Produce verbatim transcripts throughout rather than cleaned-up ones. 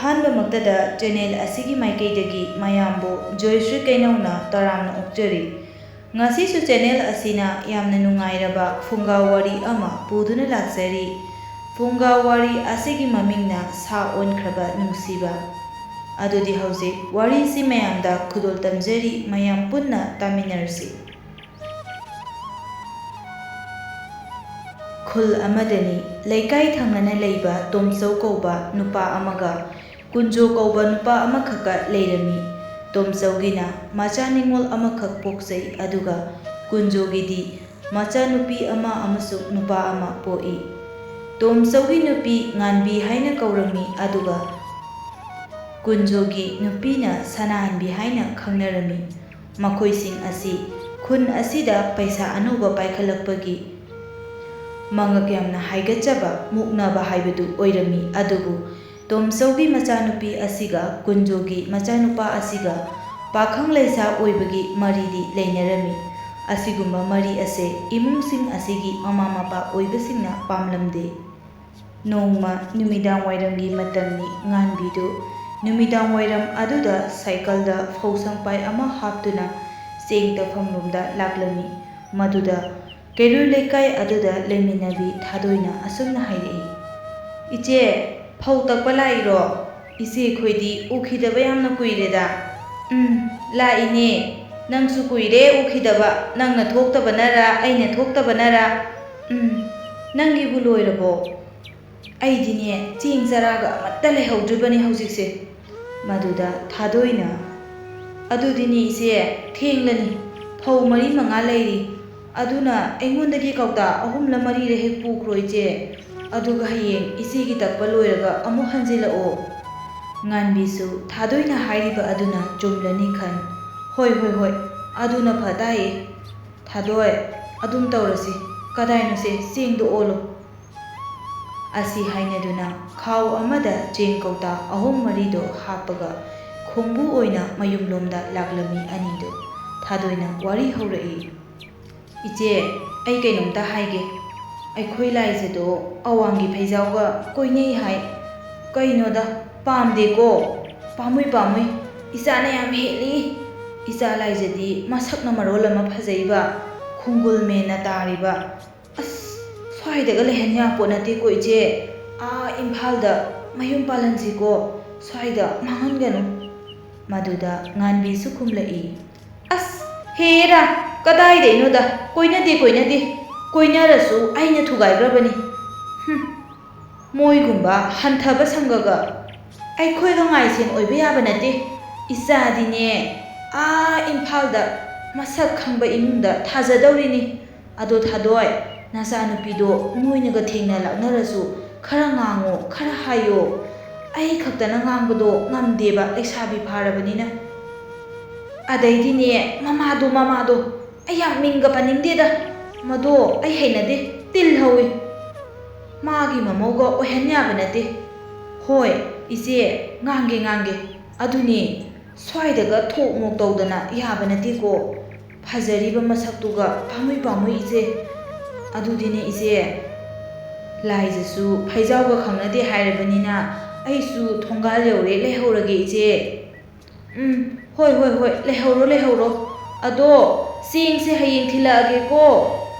ꯑꯍꯥꯟꯕꯃꯛꯇꯗ channel ꯑꯁꯤꯒꯤ ꯃꯥꯏꯀꯩꯗꯒꯤ ꯃꯌꯥꯝꯕꯨ ꯖꯣꯏꯁ꯭ꯔꯤ ꯀꯩꯅꯧꯅ ꯇꯔꯥꯝꯅ ꯑꯣꯛꯆꯔꯤ꯫ ꯉꯁꯤꯁꯨ channel ꯑꯁꯤꯅ ꯌꯥꯝꯅ ꯅꯨꯡꯉꯥꯏꯔꯕ ꯐꯨꯡꯒꯥ ꯋꯥꯔꯤ ꯑꯃ ꯄꯨꯗꯨꯅ ꯂꯥꯛꯆꯔꯤ꯫ ꯐꯨꯡꯒꯥ ꯋꯥꯔꯤ ꯑꯁꯤꯒꯤ ꯃꯃꯤꯡꯅ ꯁꯥ ꯑꯣꯟꯈ꯭ꯔꯕ ꯅꯨꯡꯁꯤꯕ꯫ ꯑꯗꯨꯗꯤ ꯍꯧꯖꯤꯛ ꯋꯥꯔꯤꯁꯤ ꯃꯌꯥꯝꯗ ꯈꯨꯗꯣꯜ ꯇꯝꯖꯔꯤ, ꯃꯌꯥꯝ ꯄꯨꯟꯅ ꯇꯥꯃꯤꯟꯅꯔꯁꯤ꯫ ꯈꯨꯜ ꯑꯃꯗꯅꯤ ꯂꯩꯀꯥꯏ ꯊꯪꯅꯅ ꯂꯩꯕ ꯇꯣꯝꯆꯧ ꯀꯧꯕ ꯅꯨꯄꯥ ꯑꯃꯒ ꯀꯨꯟꯖꯣ ꯀꯧꯕ ꯅꯨꯄꯥ ꯑꯃꯈꯛꯀ ꯂꯩꯔꯝꯃꯤ꯫ ꯇꯣꯝꯆꯧꯒꯤꯅ ꯃꯆꯥ ꯅꯤꯉꯣꯜ ꯑꯃꯈꯛ ꯄꯣꯛꯆꯩ, ꯑꯗꯨꯒ ꯀꯨꯟꯖꯣꯒꯤꯗꯤ ꯃꯆꯥꯅꯨꯄꯤ ꯑꯃ ꯑꯃꯁꯨꯡ ꯅꯨꯄꯥ ꯑꯃ ꯄꯣꯛꯏ꯫ ꯇꯣꯝꯆꯧꯒꯤ ꯅꯨꯄꯤ ꯉꯥꯟꯕꯤ ꯍꯥꯏꯅ ꯀꯧꯔꯝꯃꯤ, ꯑꯗꯨꯒ ꯀꯨꯟꯖꯣꯒꯤ ꯅꯨꯄꯤꯅ ꯁꯅꯥꯍꯟꯕꯤ ꯍꯥꯏꯅ ꯈꯪꯅꯔꯝꯃꯤ꯫ ꯃꯈꯣꯏꯁꯤꯡ ꯑꯁꯤ ꯈꯨꯟ ꯑꯁꯤꯗ ꯄꯩꯁꯥ ꯑꯅꯧꯕ ꯄꯥꯏꯈꯠꯂꯛꯄꯒꯤ ꯃꯉꯛ ꯌꯥꯝꯅ ꯍꯥꯏꯒꯠꯆꯕ, ꯃꯨꯛꯅꯕ ꯍꯥꯏꯕꯗꯨ ꯑꯣꯏꯔꯝꯃꯤ꯫ ꯑꯗꯨꯕꯨ ꯇꯣꯝꯆꯧꯒꯤ ꯃꯆꯥꯅꯨꯄꯤ ꯑꯁꯤꯒ ꯀꯨꯟꯖꯣꯒꯤ ꯃꯆꯥꯅꯨꯄꯥ ꯑꯁꯤꯒ ꯄꯥꯈꯪ ꯂꯩꯁꯥ ꯑꯣꯏꯕꯒꯤ ꯃꯔꯤꯗꯤ ꯂꯩꯅꯔꯝꯃꯤ꯫ ꯑꯁꯤꯒꯨꯝꯕ ꯃꯔꯤ ꯑꯁꯦ ꯏꯃꯨꯡꯁꯤꯡ ꯑꯁꯤꯒꯤ ꯃꯃꯥ ꯃꯄꯥ ꯑꯣꯏꯕꯁꯤꯡꯅ ꯄꯥꯝꯂꯝꯗꯦ꯫ ꯅꯣꯡꯃ ꯅꯨꯃꯤꯗꯥꯡ ꯋꯥꯏꯔꯝꯒꯤ ꯃꯇꯝꯅꯤ꯫ ꯉꯥꯟꯕꯤꯗꯨ ꯅꯨꯃꯤꯗꯥꯡ ꯋꯥꯏꯔꯝ ꯑꯗꯨꯗ ꯁꯥꯏꯀꯜꯗ ꯐꯧ ꯁꯪꯄꯥꯏ ꯑꯃ ꯍꯥꯞꯇꯨꯅ ꯆꯦꯡ ꯇꯛꯐꯝꯂꯣꯝꯗ ꯂꯥꯛꯂꯝꯃꯤ꯫ ꯃꯗꯨꯗ ꯀꯩꯔꯣꯏ ꯂꯩꯀꯥꯏ ꯑꯗꯨꯗ ꯂꯩꯃꯤꯟꯅꯕꯤ ꯊꯥꯗꯣꯏꯅ ꯑꯁꯨꯝꯅ ꯍꯥꯏꯔꯛꯏ, "ꯏꯆꯦ, ꯐꯧ ꯇꯛꯄ ꯂꯥꯛꯏꯔꯣ? ꯏꯆꯦ, ꯑꯩꯈꯣꯏꯗꯤ ꯎꯈꯤꯗꯕ ꯌꯥꯝꯅ ꯀꯨꯏꯔꯦꯗ꯫" "ꯎꯝ, ꯂꯥꯛꯏꯅꯦ꯫ ꯅꯪꯁꯨ ꯀꯨꯏꯔꯦ ꯎꯈꯤꯗꯕ꯫ ꯅꯪꯅ ꯊꯣꯛꯇꯕꯅꯔ, ꯑꯩꯅ ꯊꯣꯛꯇꯕꯅꯔ? ꯎꯝ, ꯅꯪꯒꯤꯕꯨ ꯂꯣꯏꯔꯕꯣ?" "ꯑꯩꯗꯤꯅꯦ, ꯆꯦꯡ ꯆꯔꯥꯒ ꯑꯃꯠꯇ ꯂꯩꯍꯧꯗ꯭ꯔꯤꯕꯅꯤ ꯍꯧꯖꯤꯛꯁꯦ꯫" ꯃꯗꯨꯗ ꯊꯥꯗꯣꯏꯅ, "ꯑꯗꯨꯗꯤꯅꯦ ꯏꯆꯦ, ꯊꯦꯡꯂꯅꯤ꯫ ꯐꯧ ꯃꯔꯤ ꯃꯉꯥ ꯂꯩꯔꯤ꯫ ꯑꯗꯨꯅ ꯑꯩꯉꯣꯟꯗꯒꯤ ꯀꯧꯇꯥ ꯑꯍꯨꯝꯂ ꯃꯔꯤꯔ ꯍꯦꯛ ꯄꯨꯈ꯭ꯔꯣ ꯏꯆꯦ꯫ ꯑꯗꯨꯒ ꯍꯌꯦꯡ ꯏꯆꯦꯒꯤ ꯇꯛꯄ ꯂꯣꯏꯔꯒ ꯑꯃꯨꯛ ꯍꯟꯖꯤꯜꯂꯛꯑꯣ꯫" ꯉꯥꯟꯕꯤꯁꯨ ꯊꯥꯗꯣꯏꯅ ꯍꯥꯏꯔꯤꯕ ꯑꯗꯨꯅ ꯆꯨꯝꯂꯅꯤ ꯈꯟ, "ꯍꯣꯏ, ꯍꯣꯏ, ꯍꯣꯏ, ꯑꯗꯨꯅ ꯐ ꯇꯥꯏꯌꯦ꯫ ꯊꯥꯗꯣꯏ, ꯑꯗꯨꯝ ꯇꯧꯔꯁꯤ꯫ ꯀꯗꯥꯏꯅꯣꯁꯦ, ꯆꯦꯡꯗꯣ ꯑꯣꯜꯂꯣ꯫" ꯑꯁꯤ ꯍꯥꯏꯅꯗꯨꯅ ꯈꯥꯎ ꯑꯃꯗ ꯆꯦꯡ ꯀꯧꯇꯥ ꯑꯍꯨꯝ ꯃꯔꯤꯗꯣ ꯍꯥꯞꯄꯒ ꯈꯣꯡꯕꯨ ꯑꯣꯏꯅ ꯃꯌꯨꯝꯂꯣꯝꯗ ꯂꯥꯛꯂꯝꯃꯤ ꯑꯅꯤꯗꯨ꯫ ꯊꯥꯗꯣꯏꯅ ꯋꯥꯔꯤ ꯍꯧꯔꯛꯏ, "ꯏꯆꯦ, ꯑꯩ ꯀꯩꯅꯣꯝꯇ ꯍꯥꯏꯒꯦ꯫ ꯑꯩꯈꯣꯏ ꯂꯥꯏꯖꯗꯣ ꯑꯋꯥꯡꯒꯤ ꯐꯩꯖꯥꯎꯒ ꯀꯣꯏꯅꯩ ꯍꯥꯏ꯫ ꯀꯩꯅꯣꯗ, ꯄꯥꯝꯗꯦꯀꯣ꯫ ꯄꯥꯝꯃꯨꯏ, ꯄꯥꯝꯃꯨꯏ꯫ ꯏꯆꯥꯅ ꯌꯥꯝ ꯍꯦꯜꯂꯤ꯫ ꯏꯆꯥ ꯂꯥꯏꯖꯗꯤ ꯃꯁꯛꯅ ꯃꯔꯣꯜ ꯑꯃ ꯐꯖꯩꯕ, ꯈꯣꯡꯒꯨꯜ ꯃꯦꯟꯅ ꯇꯥꯔꯤꯕ꯫ ꯑꯁ, ꯁ꯭ꯋꯥꯏꯗꯒ ꯂꯩꯍꯟ ꯌꯥꯄꯣꯠ ꯅꯠꯇꯦꯀꯣ ꯏꯆꯦ꯫ ꯑꯥ ꯏꯝꯐꯥꯜꯗ ꯃꯌꯨꯝ ꯄꯥꯜꯍꯟꯁꯤꯀꯣ, ꯁ꯭ꯋꯥꯏꯗ ꯃꯥꯡꯍꯟꯒꯅꯨ꯫ ꯃꯗꯨꯗ ꯉꯥꯟꯕꯤꯁꯨ ꯈꯨꯝꯂꯛꯏ, "ꯑꯁ, ꯍꯦꯔꯥ, ꯀꯗꯥꯏꯗꯩꯅꯣꯗ, ꯀꯣꯏꯅꯗꯦ, ꯀꯣꯏꯅꯗꯦ꯫ ꯀꯣꯏꯅꯔꯁꯨ ꯑꯩꯅ ꯊꯨꯒꯥꯏꯈ꯭ꯔꯕꯅꯤ꯫ ꯍꯨꯝ, ꯃꯣꯏꯒꯨꯝꯕ ꯍꯟꯊꯕ ꯁꯪꯒꯒ ꯑꯩꯈꯣꯏꯒ ꯉꯥꯏꯁꯦꯟ ꯑꯣꯏꯕ ꯌꯥꯕ ꯅꯠꯇꯦ꯫ ꯏꯆꯥꯗꯤꯅꯦ, ꯑꯥ ꯏꯝꯐꯥꯜꯗ ꯃꯁꯛ ꯈꯪꯕ ꯏꯃꯨꯡꯗ ꯊꯥꯖꯗꯧꯔꯤꯅꯤ꯫ ꯑꯗꯣ ꯊꯥꯗꯣꯏ, ꯅꯆꯥꯅꯨꯄꯤꯗꯣ ꯅꯣꯏꯅꯒ ꯊꯦꯡꯅ ꯂꯥꯛꯅꯔꯁꯨ ꯈꯔ ꯉꯥꯡꯉꯣ, ꯈꯔ ꯍꯥꯏꯌꯣ꯫ ꯑꯩ ꯈꯛꯇꯅ ꯉꯥꯡꯕꯗꯣ ꯉꯝꯗꯦꯕ, ꯂꯩꯁꯥꯕꯤ ꯐꯥꯔꯕꯅꯤꯅ꯫ ꯑꯗꯩꯗꯤꯅꯦ, ꯃꯃꯥꯗꯣ, ꯃꯃꯥꯗꯣ, ꯑꯩ ꯌꯥꯝ ꯃꯤꯡꯒ ꯄꯟꯅꯤꯡꯗꯦꯗ꯫ ꯃꯗꯣ ꯑꯩ ꯍꯩꯅꯗꯦ, ꯇꯤꯜ ꯍꯧꯏ꯫ ꯃꯥꯒꯤ ꯃꯃꯧꯒ ꯑꯣꯏꯍꯟ ꯌꯥꯕ ꯅꯠꯇꯦ꯫" "ꯍꯣꯏ, ꯏꯆꯦ, ꯉꯥꯡꯒꯦ, ꯉꯥꯡꯒꯦ꯫ ꯑꯗꯨꯅꯦ, ꯁ꯭ꯋꯥꯏꯗꯒ ꯊꯣꯛ ꯃꯣꯛ ꯇꯧꯗꯅ ꯌꯥꯕ ꯅꯠꯇꯦꯀꯣ꯫ ꯐꯖꯔꯤꯕ ꯃꯁꯛꯇꯨꯒ ꯄꯥꯝꯃꯨꯏ, ꯄꯥꯝꯃꯨꯏ ꯏꯆꯦ꯫ ꯑꯗꯨꯗꯤꯅꯦ ꯏꯆꯦ, ꯂꯥꯏꯖꯁꯨ ꯐꯩꯖꯥꯎꯒ ꯈꯪꯅꯗꯦ ꯍꯥꯏꯔꯕꯅꯤꯅ ꯑꯩꯁꯨ ꯊꯣꯡꯒꯥꯜ ꯌꯧꯔꯦ, ꯂꯩꯍꯧꯔꯒꯦ ꯏꯆꯦ꯫" "ꯎꯝ, ꯍꯣꯏ, ꯍꯣꯏ, ꯍꯣꯏ, ꯂꯩꯍꯧꯔꯣ, ꯂꯩꯍꯧꯔꯣ꯫ ꯑꯗꯣ ꯆꯦꯡꯁꯦ ꯍꯌꯦꯡ ꯊꯤꯜꯂꯛꯑꯒꯦꯀꯣ꯫"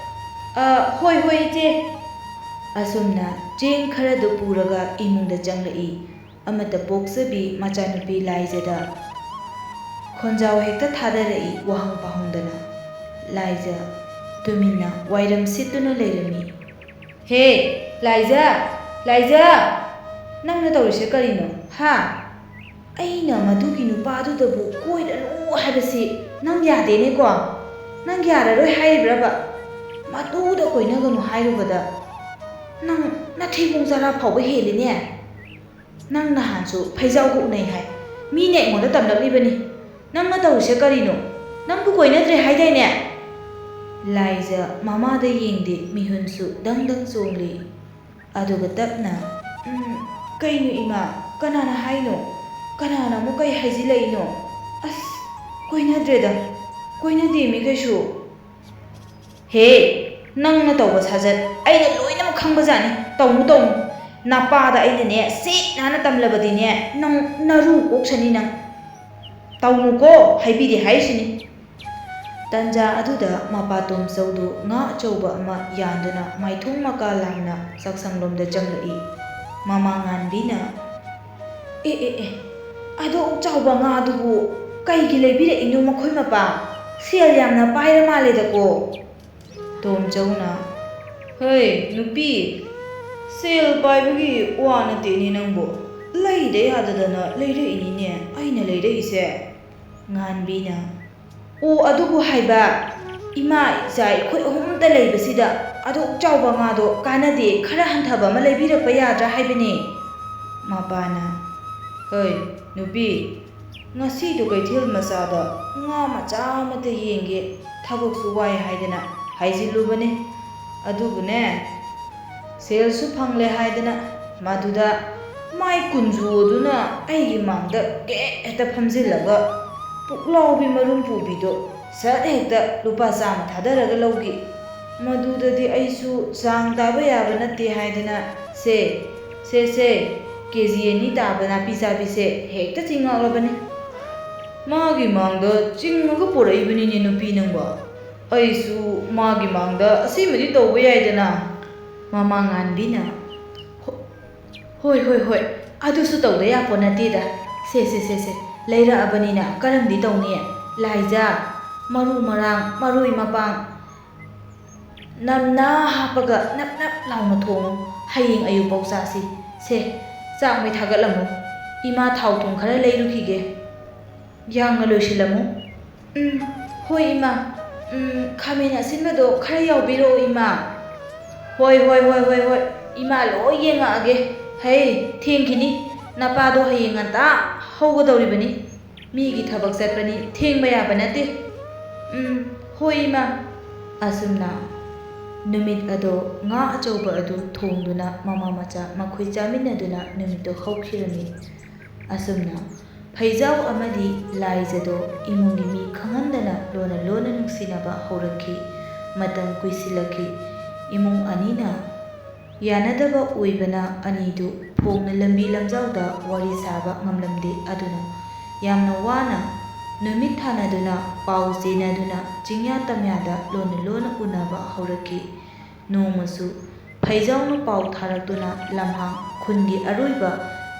"ꯑ, ꯍꯣꯏ, ꯍꯣꯏ, ꯏꯆꯦ꯫" ꯑꯁꯨꯝꯅ ꯆꯦꯡ ꯈꯔꯗꯨ ꯄꯨꯔꯒ ꯏꯃꯨꯡꯗ ꯆꯪꯂꯛꯏ꯫ ꯑꯃꯠꯇ ꯄꯣꯛꯆꯕꯤ ꯃꯆꯥꯅꯨꯄꯤ ꯂꯥꯏꯖꯗ ꯈꯣꯟꯖꯥꯎ ꯍꯦꯛꯇ ꯊꯥꯗꯔꯛꯏ, ꯋꯥꯍꯪ ꯄꯥꯍꯪꯗꯅ꯫ ꯂꯥꯏꯖ ꯇꯨꯃꯤꯟꯅ ꯋꯥꯏꯔꯝ ꯁꯤꯠꯇꯨꯅ ꯂꯩꯔꯝꯃꯤ꯫ "ꯍꯦ, ꯂꯥꯏꯖ! ꯂꯥꯏꯖ! ꯅꯪꯅ ꯇꯧꯔꯤꯁꯦ ꯀꯔꯤꯅꯣ? ꯍꯥ? ꯑꯩꯅ ꯃꯗꯨꯒꯤ ꯅꯨꯄꯥꯗꯨꯗꯕꯨ ꯀꯣꯏꯔꯅꯨ ꯍꯥꯏꯕꯁꯤ ꯅꯪ ꯌꯥꯗꯦꯅꯦꯀꯣ? ꯅꯪ ꯌꯥꯔꯔꯣꯏ ꯍꯥꯏꯔꯤꯕ꯭ꯔꯕ? ꯃꯗꯨꯗ ꯀꯣꯏꯅꯒꯅꯨ ꯍꯥꯏꯔꯨꯕꯗ ꯅꯪ ꯅꯊꯤꯕꯣꯡ ꯆꯔꯥ ꯐꯥꯎꯕ ꯍꯦꯜꯂꯤꯅꯦ꯫ ꯅꯪ ꯅꯍꯥꯟꯁꯨ ꯐꯩꯖꯥꯎꯒ ꯎꯅꯩ ꯍꯥꯏ꯫ ꯃꯤꯅ ꯑꯩꯉꯣꯟꯗ ꯇꯝꯂꯛꯂꯤꯕꯅꯤ꯫ ꯅꯪꯅ ꯇꯧꯔꯤꯁꯦ ꯀꯔꯤꯅꯣ? ꯅꯪꯕꯨ ꯀꯣꯏꯅꯗ꯭ꯔꯦ ꯍꯥꯏꯗꯥꯏꯅꯦ?" ꯂꯥꯏꯖ ꯃꯃꯥꯗ ꯌꯦꯡꯗꯦ, ꯃꯤꯍꯨꯟꯁꯨ ꯗꯪ ꯗꯪ ꯆꯣꯡꯂꯤ꯫ ꯑꯗꯨꯒ ꯇꯞꯅ, "ꯎꯝ, ꯀꯩꯅꯣ ꯏꯃꯥ? ꯀꯅꯥꯅ ꯍꯥꯏꯅꯣ? ꯀꯅꯥꯅ ꯑꯃꯨꯛ ꯀꯩ ꯍꯥꯏꯖꯤꯜꯂꯛꯏꯅꯣ? ꯑꯁ, ꯀꯣꯏꯅꯗ꯭ꯔꯦꯗ꯫ ꯀꯣꯏꯅꯗꯦꯃꯤ ꯀꯩꯁꯨ꯫" "ꯍꯦ, ꯅꯪꯅ ꯇꯧꯕ ꯁꯥꯖꯠ ꯑꯩꯅ ꯂꯣꯏꯅꯃꯛ ꯈꯪꯕꯖꯥꯠꯅꯤ꯫ ꯇꯧꯅꯨ, ꯇꯧꯅꯨ꯫ ꯅꯄꯥꯗ ꯑꯩꯅꯅꯦ ꯁꯤꯠ ꯅꯥꯟꯅ ꯇꯝꯂꯕꯗꯤꯅꯦ, ꯅꯪ ꯅꯔꯨ ꯀꯣꯛꯁꯅꯤ ꯅꯪ꯫ ꯇꯧꯅꯨꯀꯣ, ꯍꯥꯏꯕꯤꯔꯦ ꯍꯥꯏꯁꯤꯅꯤ꯫ ꯇꯟꯖꯥ ꯑꯗꯨꯗ ꯃꯄꯥ ꯇꯣꯝꯆꯧꯗꯨ ꯉꯥ ꯑꯆꯧꯕ ꯑꯃ ꯌꯥꯟꯗꯨꯅ ꯃꯥꯏꯊꯣꯡ ꯃꯀꯥ ꯂꯥꯝꯅ ꯆꯥꯛꯁꯪꯂꯣꯝꯗ ꯆꯪꯂꯛꯏ꯫ ꯃꯃꯥ ꯉꯥꯟꯕꯤꯅ, "ꯑꯦ, ꯑꯦ, ꯑꯦ, ꯑꯗꯨꯛ ꯆꯥꯎꯕ ꯉꯥꯗꯨꯕꯨ ꯀꯩꯒꯤ ꯂꯩꯕꯤꯔꯛꯏꯅꯣ ꯃꯈꯣꯏ ꯃꯄꯥ? ꯁꯦꯜ ꯌꯥꯝꯅ ꯄꯥꯏꯔ ꯃꯥꯜꯂꯦꯗꯀꯣ?" ꯇꯣꯝꯆꯧꯅ, "ꯍꯩ, ꯅꯨꯄꯤ, ꯁꯦꯜ ꯄꯥꯏꯕꯒꯤ ꯋꯥ ꯅꯠꯇꯦꯅꯦ ꯅꯪꯕꯨ꯫ ꯂꯩꯗ ꯌꯥꯗꯗꯅ ꯂꯩꯔꯛꯏꯅꯤꯅꯦ ꯑꯩꯅ ꯂꯩꯔꯛꯏꯁꯦ꯫" ꯉꯥꯟꯕꯤꯅ, "ꯑꯣ, ꯑꯗꯨꯕꯨ ꯍꯥꯏꯕ, ꯏꯃꯥ ꯏꯆꯥ ꯑꯩꯈꯣꯏ ꯑꯍꯨꯝꯇ ꯂꯩꯕꯁꯤꯗ ꯑꯗꯨꯛ ꯆꯥꯎꯕ ꯉꯥꯗꯣ ꯀꯥꯟꯅꯗꯦ, ꯈꯔ ꯍꯟꯊꯕ ꯑꯃ ꯂꯩꯕꯤꯔꯛꯄ ꯌꯥꯗ꯭ꯔꯥ ꯍꯥꯏꯕꯅꯤ?" ꯃꯄꯥꯅ, "ꯍꯩ, ꯅꯨꯄꯤ, ꯉꯁꯤꯗꯣ ꯀꯩꯊꯦꯜ ꯃꯆꯥꯗ ꯉꯥ ꯃꯆꯥ ꯑꯃꯇ ꯌꯦꯡꯒꯦ, ꯊꯕꯛꯁꯨ ꯋꯥꯏ ꯍꯥꯏꯗꯅ ꯍꯥꯏꯖꯤꯜꯂꯨꯕꯅꯤ꯫ ꯑꯗꯨꯕꯨꯅꯦ, ꯁꯦꯜꯁꯨ ꯐꯪꯂꯦ ꯍꯥꯏꯗꯅ ꯃꯗꯨꯗ ꯃꯥꯏ ꯀꯨꯟꯖꯨ ꯑꯗꯨꯅ ꯑꯩꯒꯤ ꯃꯥꯡꯗ ꯒꯦꯛ ꯍꯦꯛꯇ ꯐꯝꯖꯤꯜꯂꯒ ꯄꯨꯛꯂꯥꯎꯕꯤ ꯃꯔꯨꯝ ꯄꯨꯕꯤꯗꯣ ꯁꯠ ꯍꯦꯛꯇ ꯂꯨꯄꯥ ꯆꯥꯝꯃ ꯊꯥꯗꯔꯒ ꯂꯧꯈꯤ꯫ ꯃꯗꯨꯗꯗꯤ ꯑꯩꯁꯨ ꯆꯥꯡ ꯇꯥꯕ ꯌꯥꯕ ꯅꯠꯇꯦ ꯍꯥꯏꯗꯅ ꯁꯦ, ꯁꯦ, ꯁꯦ, ꯀꯦ ꯖꯤ ꯑꯅꯤ ꯇꯥꯕ ꯅꯥꯄꯤ ꯆꯥꯕꯤꯁꯦ ꯍꯦꯛꯇ ꯆꯤꯡꯉꯛꯂꯕꯅꯤ꯫ ꯃꯥꯒꯤ ꯃꯥꯡꯗ ꯆꯤꯡꯉꯒ ꯄꯨꯔꯛꯏꯕꯅꯤꯅꯦ ꯅꯨꯄꯤ ꯅꯪꯕꯣ꯫ ꯑꯩꯁꯨ ꯃꯥꯒꯤ ꯃꯥꯡꯗ ꯑꯁꯤꯃꯗꯤ ꯇꯧꯕ ꯌꯥꯏꯗꯅ꯫" ꯃꯃꯥ ꯉꯥꯟꯕꯤꯅ, "ꯍꯣ-, ꯍꯣꯏ, ꯍꯣꯏ, ꯍꯣꯏ, ꯑꯗꯨꯁꯨ ꯇꯧꯗ ꯌꯥꯄꯣ ꯅꯠꯇꯦꯗ꯫ ꯁꯦ, ꯁꯦ, ꯁꯦ, ꯁꯦ, ꯂꯩꯔꯛꯑꯕꯅꯤꯅ ꯀꯔꯝꯗꯤ ꯇꯧꯅꯤ? ꯂꯥꯏꯖꯥ, ꯃꯔꯨ ꯃꯔꯥꯡ, ꯃꯔꯣꯏ ꯃꯄꯥꯡ, ꯅꯝꯅ ꯍꯥꯞꯄꯒ ꯅꯞ ꯅꯞ ꯂꯥꯎꯅ ꯊꯣꯡꯉꯨ꯫ ꯍꯌꯦꯡ ꯑꯌꯨꯛꯐꯥꯎ ꯆꯥꯁꯤ꯫ ꯁꯦ, ꯆꯥꯛ ꯃꯩ ꯊꯥꯒꯠꯂꯝꯃꯨ꯫ ꯏꯃꯥ ꯊꯥꯎ ꯊꯨꯝ ꯈꯔ ꯂꯩꯔꯨꯈꯤꯒꯦ꯫ ꯌꯥꯡꯅ ꯂꯣꯏꯁꯤꯜꯂꯝꯃꯨ꯫" "ꯎꯝ, ꯍꯣꯏ ꯏꯃꯥ꯫ ꯎꯝ, ꯈꯥꯃꯦꯟ ꯑꯁꯤꯟꯕꯗꯣ ꯈꯔ ꯌꯥꯎꯕꯤꯔꯛꯑꯣ ꯏꯃꯥ꯫" "ꯍꯣꯏ, ꯍꯣꯏ, ꯍꯣꯏ, ꯍꯣꯏ, ꯍꯣꯏ꯫ ꯏꯃꯥ ꯂꯣꯏ ꯌꯦꯡꯉꯛꯑꯒꯦ꯫ ꯍꯩ, ꯊꯦꯡꯈꯤꯅꯤ꯫ ꯅꯄꯥꯗꯣ ꯍꯌꯦꯡ ꯉꯟꯇꯥ ꯍꯧꯒꯗꯧꯔꯤꯕꯅꯤ꯫ ꯃꯤꯒꯤ ꯊꯕꯛ ꯆꯠꯄꯅꯤ, ꯊꯦꯡꯕ ꯌꯥꯕ ꯅꯠꯇꯦ꯫" "ꯎꯝ, ꯍꯣꯏ ꯏꯃꯥ꯫" ꯑꯁꯨꯝꯅ ꯅꯨꯃꯤꯠ ꯑꯗꯣ ꯉꯥ ꯑꯆꯧꯕ ꯑꯗꯨ ꯊꯣꯡꯗꯨꯅ ꯃꯃꯥ ꯃꯆꯥ ꯃꯈꯣꯏ ꯆꯥꯃꯤꯟꯅꯗꯨꯅ ꯅꯨꯃꯤꯠꯇꯣ ꯍꯧꯈꯤꯔꯝꯃꯤ꯫ ꯑꯁꯨꯝꯅ ꯐꯩꯖꯥꯎ ꯑꯃꯗꯤ ꯂꯥꯏꯖꯗꯣ ꯏꯃꯨꯡꯒꯤ ꯃꯤ ꯈꯪꯍꯟꯗꯅ ꯂꯣꯟꯅ ꯂꯣꯟꯅ ꯅꯨꯡꯁꯤꯅꯕ ꯍꯧꯔꯛꯈꯤ꯫ ꯃꯇꯝ ꯀꯨꯏꯁꯤꯜꯂꯛꯈꯤ꯫ ꯏꯃꯨꯡ ꯑꯅꯤꯅ ꯌꯥꯅꯗꯕ ꯑꯣꯏꯕꯅ ꯑꯅꯤꯗꯨ ꯐꯣꯡꯅ ꯂꯝꯕꯤ ꯂꯝꯖꯥꯎꯗ ꯋꯥꯔꯤ ꯁꯥꯕ ꯉꯝꯂꯝꯗꯦ꯫ ꯑꯗꯨꯅ ꯌꯥꯝꯅ ꯋꯥꯅ ꯅꯨꯃꯤꯠ ꯊꯥꯅꯗꯨꯅ, ꯄꯥꯎ ꯆꯦꯟꯅꯗꯨꯅ ꯆꯤꯡꯌꯥ ꯇꯝꯌꯥꯗ ꯂꯣꯟꯅ ꯂꯣꯟꯅ ꯎꯅꯕ ꯍꯧꯔꯛꯈꯤ꯫ ꯅꯣꯡꯃꯁꯨ ꯐꯩꯖꯥꯎꯅ ꯄꯥꯎ ꯊꯥꯔꯛꯇꯨꯅ ꯂꯝꯍꯥꯡ ꯈꯨꯟꯒꯤ ꯑꯔꯣꯏꯕ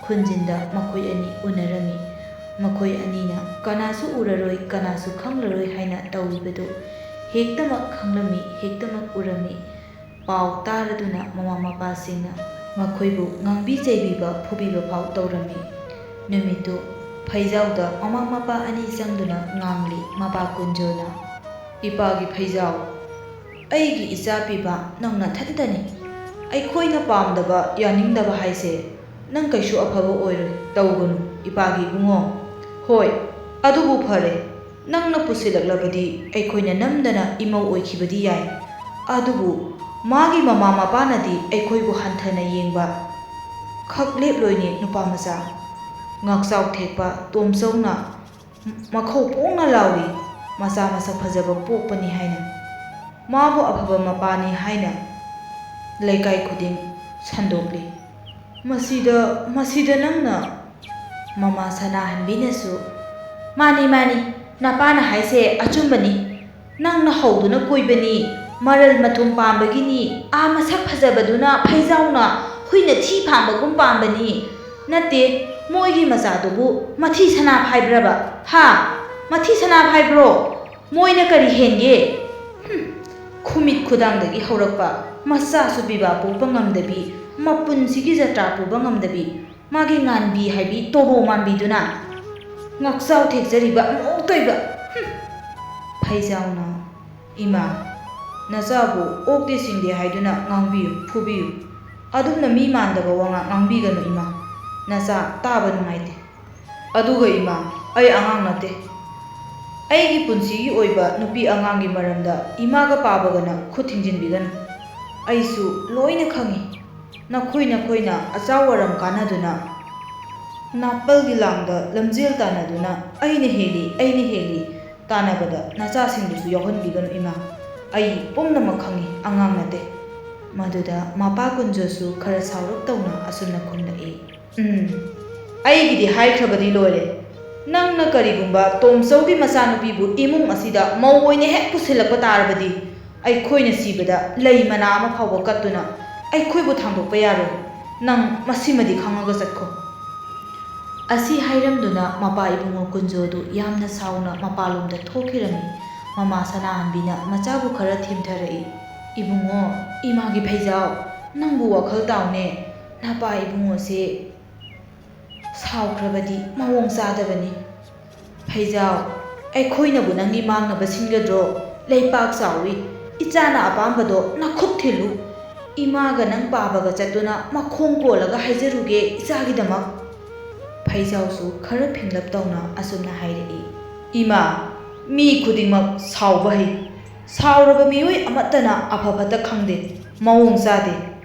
ꯈꯨꯟꯖꯤꯟꯗ ꯃꯈꯣꯏ ꯑꯅꯤ ꯎꯅꯔꯝꯃꯤ꯫ ꯃꯈꯣꯏ ꯑꯅꯤꯅ ꯀꯅꯥꯁꯨ ꯎꯔꯔꯣꯏ, ꯀꯅꯥꯁꯨ ꯈꯪꯂꯔꯣꯏ ꯍꯥꯏꯅ ꯇꯧꯔꯤꯕꯗꯨ ꯍꯦꯛꯇꯃꯛ ꯈꯪꯂꯝꯃꯤ, ꯍꯦꯛꯇꯃꯛ ꯎꯔꯝꯃꯤ꯫ ꯄꯥꯎ ꯇꯥꯔꯗꯨꯅ ꯃꯃꯥ ꯃꯄꯥꯁꯤꯡꯅ ꯃꯈꯣꯏꯕꯨ ꯉꯥꯡꯕꯤ ꯆꯩꯕꯤꯕ, ꯐꯨꯕꯤꯕ ꯐꯥꯎ ꯇꯧꯔꯝꯃꯤ꯫ ꯅꯨꯃꯤꯠꯇꯨ ꯐꯩꯖꯥꯎꯗ ꯃꯃꯥ ꯃꯄꯥ ꯑꯅꯤ ꯆꯪꯗꯨꯅ ꯉꯥꯡꯂꯤ꯫ ꯃꯄꯥ ꯀꯨꯟꯖꯣꯅ, "ꯏꯄꯥꯒꯤ ꯐꯩꯖꯥꯎ, ꯑꯩꯒꯤ ꯏꯆꯥ ꯄꯤꯕ ꯅꯪ ꯅꯊꯟꯇꯅꯤ꯫ ꯑꯩꯈꯣꯏꯅ ꯄꯥꯝꯗꯕ, ꯌꯥꯅꯤꯡꯗꯕ ꯍꯥꯏꯁꯦ ꯅꯪ ꯀꯩꯁꯨ ꯑꯐꯕ ꯑꯣꯏꯔꯣꯏ꯫ ꯇꯧꯒꯅꯨ, ꯏꯄꯥꯒꯤ ꯏꯕꯨꯡꯉꯣ꯫ ꯍꯣꯏ, ꯑꯗꯨꯕꯨ ꯐꯔꯦ, ꯅꯪꯅ ꯄꯨꯁꯤꯜꯂꯛꯂꯕꯗꯤ ꯑꯩꯈꯣꯏꯅ ꯅꯝꯗꯅ ꯏꯃꯧ ꯑꯣꯏꯈꯤꯕꯗꯤ ꯌꯥꯏ꯫ ꯑꯗꯨꯕꯨ ꯃꯥꯒꯤ ꯃꯃꯥ ꯃꯄꯥꯅꯗꯤ ꯑꯩꯈꯣꯏꯕꯨ ꯍꯟꯊꯅ ꯌꯦꯡꯕ ꯈꯛ ꯂꯦꯞꯂꯣꯏꯅꯦ, ꯅꯨꯄꯥ ꯃꯆꯥ"꯫ ꯉꯥꯛꯆꯥꯎ ꯊꯦꯛꯄ ꯇꯣꯝꯆꯧꯅ ꯃꯈꯧ ꯄꯣꯡꯅ ꯂꯥꯎꯔꯤ꯫ ꯃꯆꯥ ꯃꯁꯛ ꯐꯖꯕ ꯄꯣꯛꯄꯅꯤ ꯍꯥꯏꯅ, ꯃꯥꯕꯨ ꯑꯐꯕ ꯃꯄꯥꯅꯤ ꯍꯥꯏꯅ ꯂꯩꯀꯥꯏ ꯈꯨꯗꯤꯡ ꯁꯟꯗꯣꯛꯂꯤ꯫ "ꯃꯁꯤꯗ, ꯃꯁꯤꯗ ꯅꯪꯅ?" ꯃꯃꯥ ꯁꯅꯥꯍꯟꯕꯤꯅꯁꯨ, "ꯃꯥꯅꯤ, ꯃꯥꯅꯤ, ꯅꯄꯥꯅ ꯍꯥꯏꯁꯦ ꯑꯆꯨꯝꯕꯅꯤ꯫ ꯅꯪꯅ ꯍꯧꯗꯨꯅ ꯀꯣꯏꯕꯅꯤ, ꯃꯔꯜ ꯃꯊꯨꯝ ꯄꯥꯝꯕꯒꯤꯅꯤ, ꯑꯥ ꯃꯁꯛ ꯐꯖꯕꯗꯨꯅ ꯐꯩꯖꯥꯎꯅ ꯍꯨꯏꯅ ꯊꯤ ꯐꯥꯝꯕꯒꯨꯝ ꯄꯥꯝꯕꯅꯤ꯫ ꯅꯠꯇꯦ, ꯃꯣꯏꯒꯤ ꯃꯆꯥꯗꯨꯕꯨ ꯃꯊꯤ ꯁꯅꯥ ꯐꯥꯏꯕ꯭ꯔꯕ? ꯍꯥ? ꯃꯊꯤ ꯁꯅꯥ ꯐꯥꯏꯕ꯭ꯔꯣ? ꯃꯣꯏꯅ ꯀꯔꯤ ꯍꯦꯟꯒꯦ?" ꯍꯨꯝ, ꯈꯨꯃꯤꯠ ꯈꯨꯗꯥꯡꯗꯒꯤ ꯍꯧꯔꯛꯄ ꯃꯆꯥꯁꯨ ꯄꯤꯕ ꯄꯣꯛꯄ ꯉꯝꯗꯕꯤ, ꯃꯄꯨꯟꯁꯤꯒꯤ ꯖꯇ꯭ꯔꯥ ꯄꯨꯕ ꯉꯝꯗꯕꯤ, ꯃꯥꯒꯤ ꯉꯥꯟꯕꯤ ꯍꯥꯏꯕꯤ ꯇꯣꯔꯣ ꯃꯥꯟꯕꯤꯗꯨꯅ ꯉꯥꯛꯆꯥꯎ ꯊꯦꯛꯆꯔꯤꯕ ꯑꯃꯨꯛ ꯇꯣꯏꯕ꯫ ꯍꯨꯝ! ꯐꯩꯖꯥꯎꯅ, "ꯏꯃꯥ, ꯅꯆꯥꯕꯨ ꯑꯣꯛꯇꯦ ꯁꯤꯡꯗꯦ ꯍꯥꯏꯗꯨꯅ ꯉꯥꯡꯕꯤꯌꯨ, ꯐꯨꯕꯤꯌꯨ꯫ ꯑꯗꯨꯝꯅ ꯃꯤ ꯃꯥꯟꯗꯕ ꯋꯥꯉꯥꯡ ꯉꯥꯡꯕꯤꯒꯅꯨ ꯏꯃꯥ꯫ ꯅꯆꯥ ꯇꯥꯕ ꯅꯨꯡꯉꯥꯏꯇꯦ꯫ ꯑꯗꯨꯒ ꯏꯃꯥ, ꯑꯩ ꯑꯉꯥꯡ ꯅꯠꯇꯦ꯫ ꯑꯩꯒꯤ ꯄꯨꯟꯁꯤꯒꯤ ꯑꯣꯏꯕ ꯅꯨꯄꯤ ꯑꯉꯥꯡꯒꯤ ꯃꯔꯝꯗ ꯏꯃꯥꯒ ꯄꯥꯕꯒꯅ ꯈꯨꯠ ꯊꯤꯡꯖꯤꯟꯕꯤꯒꯅꯨ꯫ ꯑꯩꯁꯨ ꯂꯣꯏꯅ ꯈꯪꯏ꯫ ꯅꯈꯣꯏ ꯅꯈꯣꯏꯅ ꯑꯆꯥꯎ ꯑꯔꯝ ꯀꯥꯟꯅꯗꯨꯅ ꯅꯥꯄꯜꯒꯤ ꯂꯥꯡꯗ ꯂꯝꯖꯦꯜ ꯇꯥꯟꯅꯗꯨꯅ ꯑꯩꯅ ꯍꯦꯜꯂꯤ, ꯑꯩꯅ ꯍꯦꯜꯂꯤ ꯇꯥꯟꯅꯕꯗ ꯅꯆꯥꯁꯤꯡꯕꯨꯁꯨ ꯌꯥꯎꯍꯟꯕꯤꯒꯅꯨ ꯏꯃꯥ꯫ ꯑꯩ ꯄꯨꯝꯅꯃꯛ ꯈꯪꯏ, ꯑꯉꯥꯡ ꯅꯠꯇꯦ"꯫ ꯃꯗꯨꯗ ꯃꯄꯥ ꯀꯨꯟꯖꯣꯁꯨ ꯈꯔ ꯁꯥꯎꯔꯞ ꯇꯧꯅ ꯑꯁꯨꯝꯅ ꯈꯨꯝꯂꯛꯏ, "ꯎꯝ, ꯑꯩꯒꯤꯗꯤ ꯍꯥꯏꯈ꯭ꯔꯕꯗꯤ ꯂꯣꯏꯔꯦ꯫ ꯅꯪꯅ ꯀꯔꯤꯒꯨꯝꯕ ꯇꯣꯝꯆꯧꯒꯤ ꯃꯆꯥꯅꯨꯄꯤꯕꯨ ꯏꯃꯨꯡ ꯑꯁꯤꯗ ꯃꯧ ꯑꯣꯏꯅ ꯍꯦꯛ ꯄꯨꯁꯤꯜꯂꯛꯄ ꯇꯥꯔꯕꯗꯤ, ꯑꯩꯈꯣꯏꯅ ꯁꯤꯕꯗ ꯂꯩ ꯃꯅꯥ ꯑꯃ ꯐꯥꯎꯕ ꯀꯠꯇꯨꯅ ꯑꯩꯈꯣꯏꯕꯨ ꯊꯥꯡꯗꯣꯛꯄ ꯌꯥꯔꯣꯏ꯫ ꯅꯪ ꯃꯁꯤꯃꯗꯤ ꯈꯪꯉꯒ ꯆꯠꯈꯣ"꯫ ꯑꯁꯤ ꯍꯥꯏꯔꯝꯗꯨꯅ ꯃꯄꯥ ꯏꯕꯨꯡꯉꯣ ꯀꯨꯟꯖꯣꯗꯨ ꯌꯥꯝꯅ ꯁꯥꯎꯅ ꯃꯄꯥꯂꯣꯝꯗ ꯊꯣꯛꯈꯤꯔꯝꯃꯤ꯫ ꯃꯃꯥ ꯁꯅꯥꯍꯟꯕꯤꯅ ꯃꯆꯥꯕꯨ ꯈꯔ ꯊꯦꯝꯊꯔꯛꯏ, "ꯏꯕꯨꯡꯉꯣ, ꯏꯃꯥꯒꯤ ꯐꯩꯖꯥꯎ, ꯅꯪꯕꯨ ꯋꯥꯈꯜ ꯇꯥꯎꯅꯦ꯫ ꯅꯄꯥ ꯏꯕꯨꯡꯉꯣꯁꯦ ꯁꯥꯎꯈ꯭ꯔꯕꯗꯤ ꯃꯑꯣꯡ ꯆꯥꯗꯕꯅꯤ꯫ ꯐꯩꯖꯥꯎ, ꯑꯩꯈꯣꯏꯅꯕꯨ ꯅꯪꯒꯤ ꯃꯥꯡꯅꯕ ꯁꯤꯟꯒꯗ꯭ꯔꯣ? ꯂꯩꯄꯥꯛ ꯆꯥꯎꯏ, ꯏꯆꯥꯅ ꯑꯄꯥꯝꯕꯗꯣ ꯅꯈꯨꯠ ꯊꯤꯜꯂꯨ꯫ ꯏꯃꯥꯒ ꯅꯪ ꯄꯥꯕꯒ ꯆꯠꯇꯨꯅ ꯃꯈꯣꯡ ꯀꯣꯜꯂꯒ ꯍꯥꯏꯖꯔꯨꯒꯦ ꯏꯆꯥꯒꯤꯗꯃꯛ"꯫ ꯐꯩꯖꯥꯎꯁꯨ ꯈꯔ ꯐꯤꯡꯂꯞ ꯇꯧꯅ ꯑꯁꯨꯝꯅ ꯍꯥꯏꯔꯛꯏ, "ꯏꯃꯥ, ꯃꯤ ꯈꯨꯗꯤꯡꯃꯛ ꯁꯥꯎꯕ ꯍꯩ꯫ ꯁꯥꯎꯔꯕ ꯃꯤꯑꯣꯏ ꯑꯃꯠꯇꯅ ꯑꯐ ꯐꯠꯇ ꯈꯪꯗꯦ꯫ ꯃꯑꯣꯡ ꯆꯥꯗꯦ꯫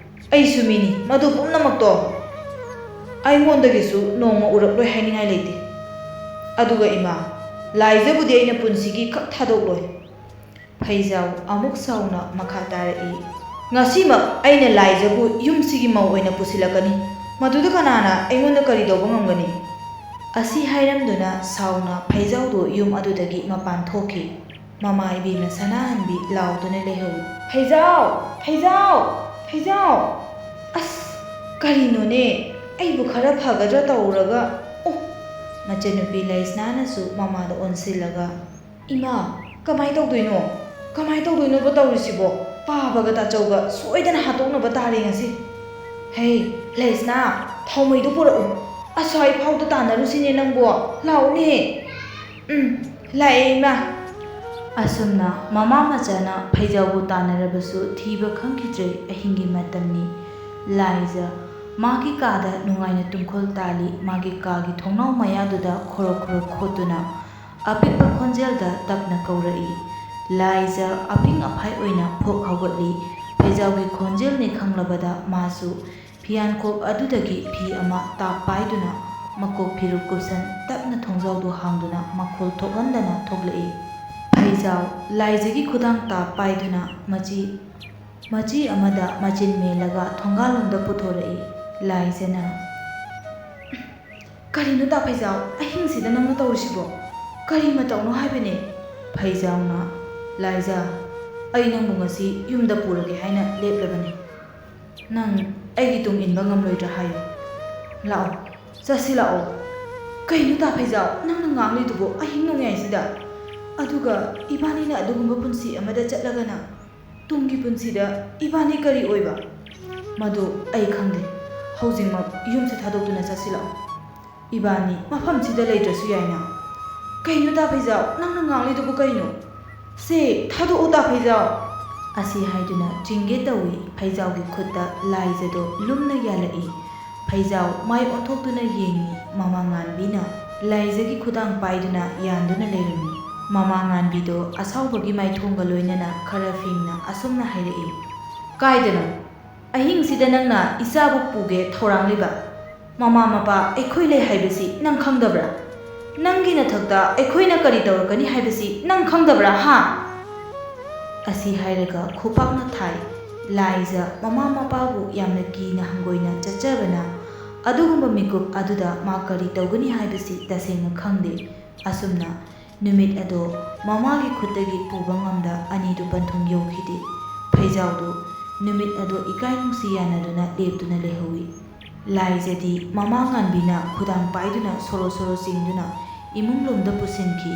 ꯑꯩꯁꯨ ꯃꯤꯅꯤ, ꯃꯗꯨ ꯄꯨꯝꯅꯃꯛꯇꯣ ꯑꯩꯉꯣꯟꯗꯒꯤꯁꯨ ꯅꯣꯡꯃ ꯎꯔꯛꯂꯣꯏ ꯍꯥꯏꯅꯤꯡꯉꯥꯏ ꯂꯩꯇꯦ꯫ ꯑꯗꯨꯒ ꯏꯃꯥ, ꯂꯥꯏꯖꯕꯨꯗꯤ ꯑꯩꯅ ꯄꯨꯟꯁꯤꯒꯤ ꯈꯛ ꯊꯥꯗꯣꯛꯂꯣꯏ"꯫ ꯐꯩꯖꯥꯎ ꯑꯃꯨꯛ ꯁꯥꯎꯅ ꯃꯈꯥ ꯇꯥꯔꯛꯏ, "ꯉꯁꯤꯃꯛ ꯑꯩꯅ ꯂꯥꯏꯖꯕꯨ ꯌꯨꯝꯁꯤꯒꯤ ꯃꯧ ꯑꯣꯏꯅ ꯄꯨꯁꯤꯜꯂꯛꯀꯅꯤ꯫ ꯃꯗꯨꯗ ꯀꯅꯥꯅ ꯑꯩꯉꯣꯟꯗ ꯀꯔꯤ ꯇꯧꯕ ꯉꯝꯒꯅꯤ?" ꯑꯁꯤ ꯍꯥꯏꯔꯝꯗꯨꯅ ꯁꯥꯎꯅ ꯐꯩꯖꯥꯎꯗꯨ ꯌꯨꯝ ꯑꯗꯨꯗꯒꯤ ꯃꯄꯥꯟ ꯊꯣꯛꯈꯤ꯫ ꯃꯃꯥ ꯏꯕꯦꯝꯃ ꯁꯅꯥꯍꯟꯕꯤ ꯂꯥꯎꯗꯨꯅ ꯂꯩꯍꯧꯏ, "ꯐꯩꯖꯥꯎ! ꯐꯩꯖꯥꯎ! ꯐꯩꯖꯥꯎ!" ꯑꯁ, ꯀꯔꯤꯅꯣꯅꯦ? ꯑꯩꯕꯨ ꯈꯔ ꯐꯒꯗ꯭ꯔꯥ ꯇꯧꯔꯒ, ꯑꯣ! ꯃꯆꯟꯅꯨꯄꯤ ꯂꯩꯁꯅꯥꯅꯁꯨ ꯃꯃꯥꯗ ꯑꯣꯟꯁꯤꯜꯂꯒ, "ꯏꯃꯥ, ꯀꯃꯥꯏ ꯇꯧꯗꯣꯏꯅꯣ? ꯀꯃꯥꯏ ꯇꯧꯗꯣꯏꯅꯣꯕ ꯇꯧꯔꯤꯁꯤꯕꯣ? ꯄꯥꯕꯒ ꯇꯥꯆꯧꯒ ꯁꯣꯏꯗꯅ ꯍꯥꯠꯇꯣꯛꯅꯕ ꯇꯥꯔꯦ ꯉꯁꯤ꯫ ꯍꯦ, ꯂꯩꯁꯅꯥ, ꯊꯥꯎꯃꯩꯗꯨ ꯄꯨꯔꯛꯎ꯫ ꯑꯁ꯭ꯋꯥꯏ ꯐꯥꯎꯗ ꯇꯥꯟꯅꯔꯨꯁꯤꯅꯦ ꯅꯪꯕꯣ꯫ ꯂꯥꯛꯎꯅꯦ꯫" "ꯎꯝ, ꯂꯥꯛꯑꯦ ꯏꯃꯥ"꯫ ꯑꯁꯨꯝꯅ ꯃꯃꯥ ꯃꯆꯥꯅ ꯐꯩꯖꯥꯎꯕꯨ ꯇꯥꯟꯅꯔꯕꯁꯨ ꯊꯤꯕ ꯈꯪꯈꯤꯗ꯭ꯔꯦ꯫ ꯑꯍꯤꯡꯒꯤ ꯃꯇꯝꯅꯤ꯫ ꯂꯥꯏꯖ ꯃꯥꯒꯤ ꯀꯥꯗ ꯅꯨꯡꯉꯥꯏꯅ ꯇꯨꯝꯈꯣꯜ ꯇꯥꯜꯂꯤ꯫ ꯃꯥꯒꯤ ꯀꯥꯒꯤ ꯊꯣꯡꯅꯥꯎ ꯃꯌꯥꯗꯨꯗ ꯈꯣꯔꯣꯛ ꯈꯣꯔꯣꯛ ꯈꯣꯠꯇꯨꯅ ꯑꯄꯤꯛꯄ ꯈꯣꯟꯖꯦꯜꯗ ꯇꯞꯅ ꯀꯧꯔꯛꯏ꯫ ꯂꯥꯏꯖ ꯑꯄꯤꯡ ꯑꯐꯥꯏ ꯑꯣꯏꯅ ꯐꯣꯛ ꯍꯧꯒꯠꯂꯤ꯫ ꯐꯩꯖꯥꯎꯒꯤ ꯈꯣꯟꯖꯦꯜꯅꯤ ꯈꯪꯂꯕꯗ ꯃꯥꯁꯨ ꯐꯤꯌꯥꯟꯈꯣꯛ ꯑꯗꯨꯗꯒꯤ ꯐꯤ ꯑꯃ ꯇꯥꯞ ꯄꯥꯏꯗꯨꯅ ꯃꯀꯣꯛ ꯐꯤꯔꯨꯛ ꯀꯨꯞꯁꯟ ꯇꯞꯅ ꯊꯣꯡꯖꯥꯎꯗꯨ ꯍꯥꯡꯗꯨꯅ ꯃꯈꯣꯜ ꯊꯣꯛꯍꯟꯗꯅ ꯊꯣꯛꯂꯛꯏ꯫ ꯐꯩꯖꯥꯎ ꯂꯥꯏꯖꯒꯤ ꯈꯨꯗꯥꯡ ꯇꯥꯞ ꯄꯥꯏꯗꯨꯅ ꯃꯆꯤ ꯃꯆꯤ ꯑꯃꯗ ꯃꯆꯤꯟ ꯃꯦꯜꯂꯒ ꯊꯣꯡꯒꯥꯜꯂꯣꯝꯗ ꯄꯨꯊꯣꯔꯛꯏ꯫ ꯂꯥꯏꯖꯅ, "ꯀꯔꯤꯅꯣ ꯇꯥ ꯐꯩꯖꯥꯎ, ꯑꯍꯤꯡꯁꯤꯗ ꯅꯪꯅ ꯇꯧꯔꯤꯁꯤꯕꯣ? ꯀꯔꯤ ꯃꯇꯧꯅꯣ ꯍꯥꯏꯕꯅꯦ?" ꯐꯩꯖꯥꯎꯅ, "ꯂꯥꯏꯖ, ꯑꯩ ꯅꯪꯕꯨ ꯉꯁꯤ ꯌꯨꯝꯗ ꯄꯨꯔꯒꯦ ꯍꯥꯏꯅ ꯂꯦꯞꯂꯕꯅꯤ꯫ ꯅꯪ ꯑꯩꯒꯤ ꯇꯨꯡ ꯏꯟꯕ ꯉꯝꯂꯣꯏꯗ꯭ꯔꯥ ꯍꯥꯏꯌꯨ? ꯂꯥꯛꯑꯣ, ꯆꯠꯁꯤ ꯂꯥꯛꯑꯣ꯫" "ꯀꯩꯅꯣ ꯇꯥ ꯐꯩꯖꯥꯎ, ꯅꯪꯅ ꯉꯥꯡꯂꯤꯗꯨꯕꯨ ꯑꯍꯤꯡ ꯅꯣꯡꯌꯥꯏꯁꯤꯗ? ꯑꯗꯨꯒ ꯏꯕꯥꯅꯤꯅ ꯑꯗꯨꯒꯨꯝꯕ ꯄꯨꯟꯁꯤ ꯑꯃꯗ ꯆꯠꯂꯒꯅ ꯇꯨꯡꯒꯤ ꯄꯨꯟꯁꯤꯗ ꯏꯕꯥꯅꯤ ꯀꯔꯤ ꯑꯣꯏꯕ? ꯃꯗꯨ ꯑꯩ ꯈꯪꯗꯦ꯫ ꯍꯧꯖꯤꯛꯃꯛ ꯌꯨꯝꯁꯤ ꯊꯥꯗꯣꯛꯇꯨꯅ ꯆꯠꯁꯤ ꯂꯥꯛꯑꯣ꯫ ꯏꯕꯥꯅꯤ ꯃꯐꯝꯁꯤꯗ ꯂꯩꯇ꯭ꯔꯁꯨ ꯌꯥꯏꯅ꯫" "ꯀꯩꯅꯣ ꯇꯥ ꯐꯩꯖꯥꯎ, ꯅꯪꯅ ꯉꯥꯡꯂꯤꯗꯨꯕꯨ ꯀꯩꯅꯣ? ꯁꯦ, ꯊꯥꯗꯣꯛꯑꯣ ꯇꯥ ꯐꯩꯖꯥꯎ!" ꯑꯁꯤ ꯍꯥꯏꯗꯨꯅ ꯆꯤꯡꯒꯦ ꯇꯧꯏ꯫ ꯐꯩꯖꯥꯎꯒꯤ ꯈꯨꯠꯇ ꯂꯥꯏꯖꯗꯣ ꯂꯨꯝꯅ ꯌꯥꯜꯂꯛꯏ꯫ ꯐꯩꯖꯥꯎ ꯃꯥꯏ ꯑꯣꯟꯊꯣꯛꯇꯨꯅ ꯌꯦꯡꯏ꯫ ꯃꯃꯥ ꯉꯥꯟꯕꯤꯅ ꯂꯥꯏꯖꯒꯤ ꯈꯨꯗꯥꯡ ꯄꯥꯏꯗꯨꯅ ꯌꯥꯟꯗꯨꯅ ꯂꯩꯔꯝꯃꯤ꯫ ꯃꯃꯥ ꯉꯥꯟꯕꯤꯗꯣ ꯑꯁꯥꯎꯕꯒꯤ ꯃꯥꯏꯊꯣꯡꯒ ꯂꯣꯏꯅꯅ ꯈꯔ ꯐꯤꯡꯅ ꯑꯁꯨꯝꯅ ꯍꯥꯏꯔꯛꯏ, "ꯀꯥꯏꯗꯅꯣ? ꯑꯍꯤꯡꯁꯤꯗ ꯅꯪꯅ ꯏꯆꯥꯕꯨ ꯄꯨꯒꯦ ꯊꯧꯔꯥꯡꯂꯤꯕ? ꯃꯃꯥ ꯃꯄꯥ ꯑꯩꯈꯣꯏ ꯂꯩ ꯍꯥꯏꯕꯁꯤ ꯅꯪ ꯈꯪꯗꯕ꯭ꯔꯥ? ꯅꯪꯒꯤ ꯅꯊꯛꯇ ꯑꯩꯈꯣꯏꯅ ꯀꯔꯤ ꯇꯧꯔꯛꯀꯅꯤ ꯍꯥꯏꯕꯁꯤ ꯅꯪ ꯈꯪꯗꯕ꯭ꯔꯥ, ꯍꯥ?" ꯑꯁꯤ ꯍꯥꯏꯔꯒ ꯈꯨꯄꯥꯛꯅ ꯊꯥꯏ꯫ ꯂꯥꯏꯖ ꯃꯃꯥ ꯃꯄꯥꯕꯨ ꯌꯥꯝꯅ ꯀꯤꯅ ꯍꯪꯒꯣꯏꯅ ꯆꯠꯆꯕꯅ ꯑꯗꯨꯒꯨꯝꯕ ꯃꯤꯀꯨꯞ ꯑꯗꯨꯗ ꯃꯥ ꯀꯔꯤ ꯇꯧꯒꯅꯤ ꯍꯥꯏꯕꯁꯤ ꯇꯁꯦꯡꯅ ꯈꯪꯗꯦ꯫ ꯑꯁꯨꯝꯅ ꯅꯨꯃꯤꯠ ꯑꯗꯣ ꯃꯃꯥꯒꯤ ꯈꯨꯠꯇꯒꯤ ꯄꯨꯕ ꯉꯝꯗ ꯑꯅꯤꯗꯨ ꯄꯟꯊꯨꯡ ꯌꯧꯈꯤꯗꯦ꯫ ꯐꯩꯖꯥꯎꯗꯨ ꯅꯨꯃꯤꯠ ꯑꯗꯣ ꯏꯀꯥꯏ ꯅꯨꯡꯁꯤ ꯌꯥꯅꯗꯨꯅ ꯂꯦꯞꯇꯨꯅ ꯂꯩꯍꯧꯏ꯫ ꯂꯥꯏꯖꯗꯤ ꯃꯃꯥ ꯉꯥꯟꯕꯤꯅ ꯈꯨꯗꯥꯡ ꯄꯥꯏꯗꯨꯅ ꯁꯣꯔꯣ ꯁꯣꯔꯣ ꯆꯤꯡꯗꯨꯅ ꯏꯃꯨꯡꯂꯣꯝꯗ ꯄꯨꯁꯤꯟꯈꯤ꯫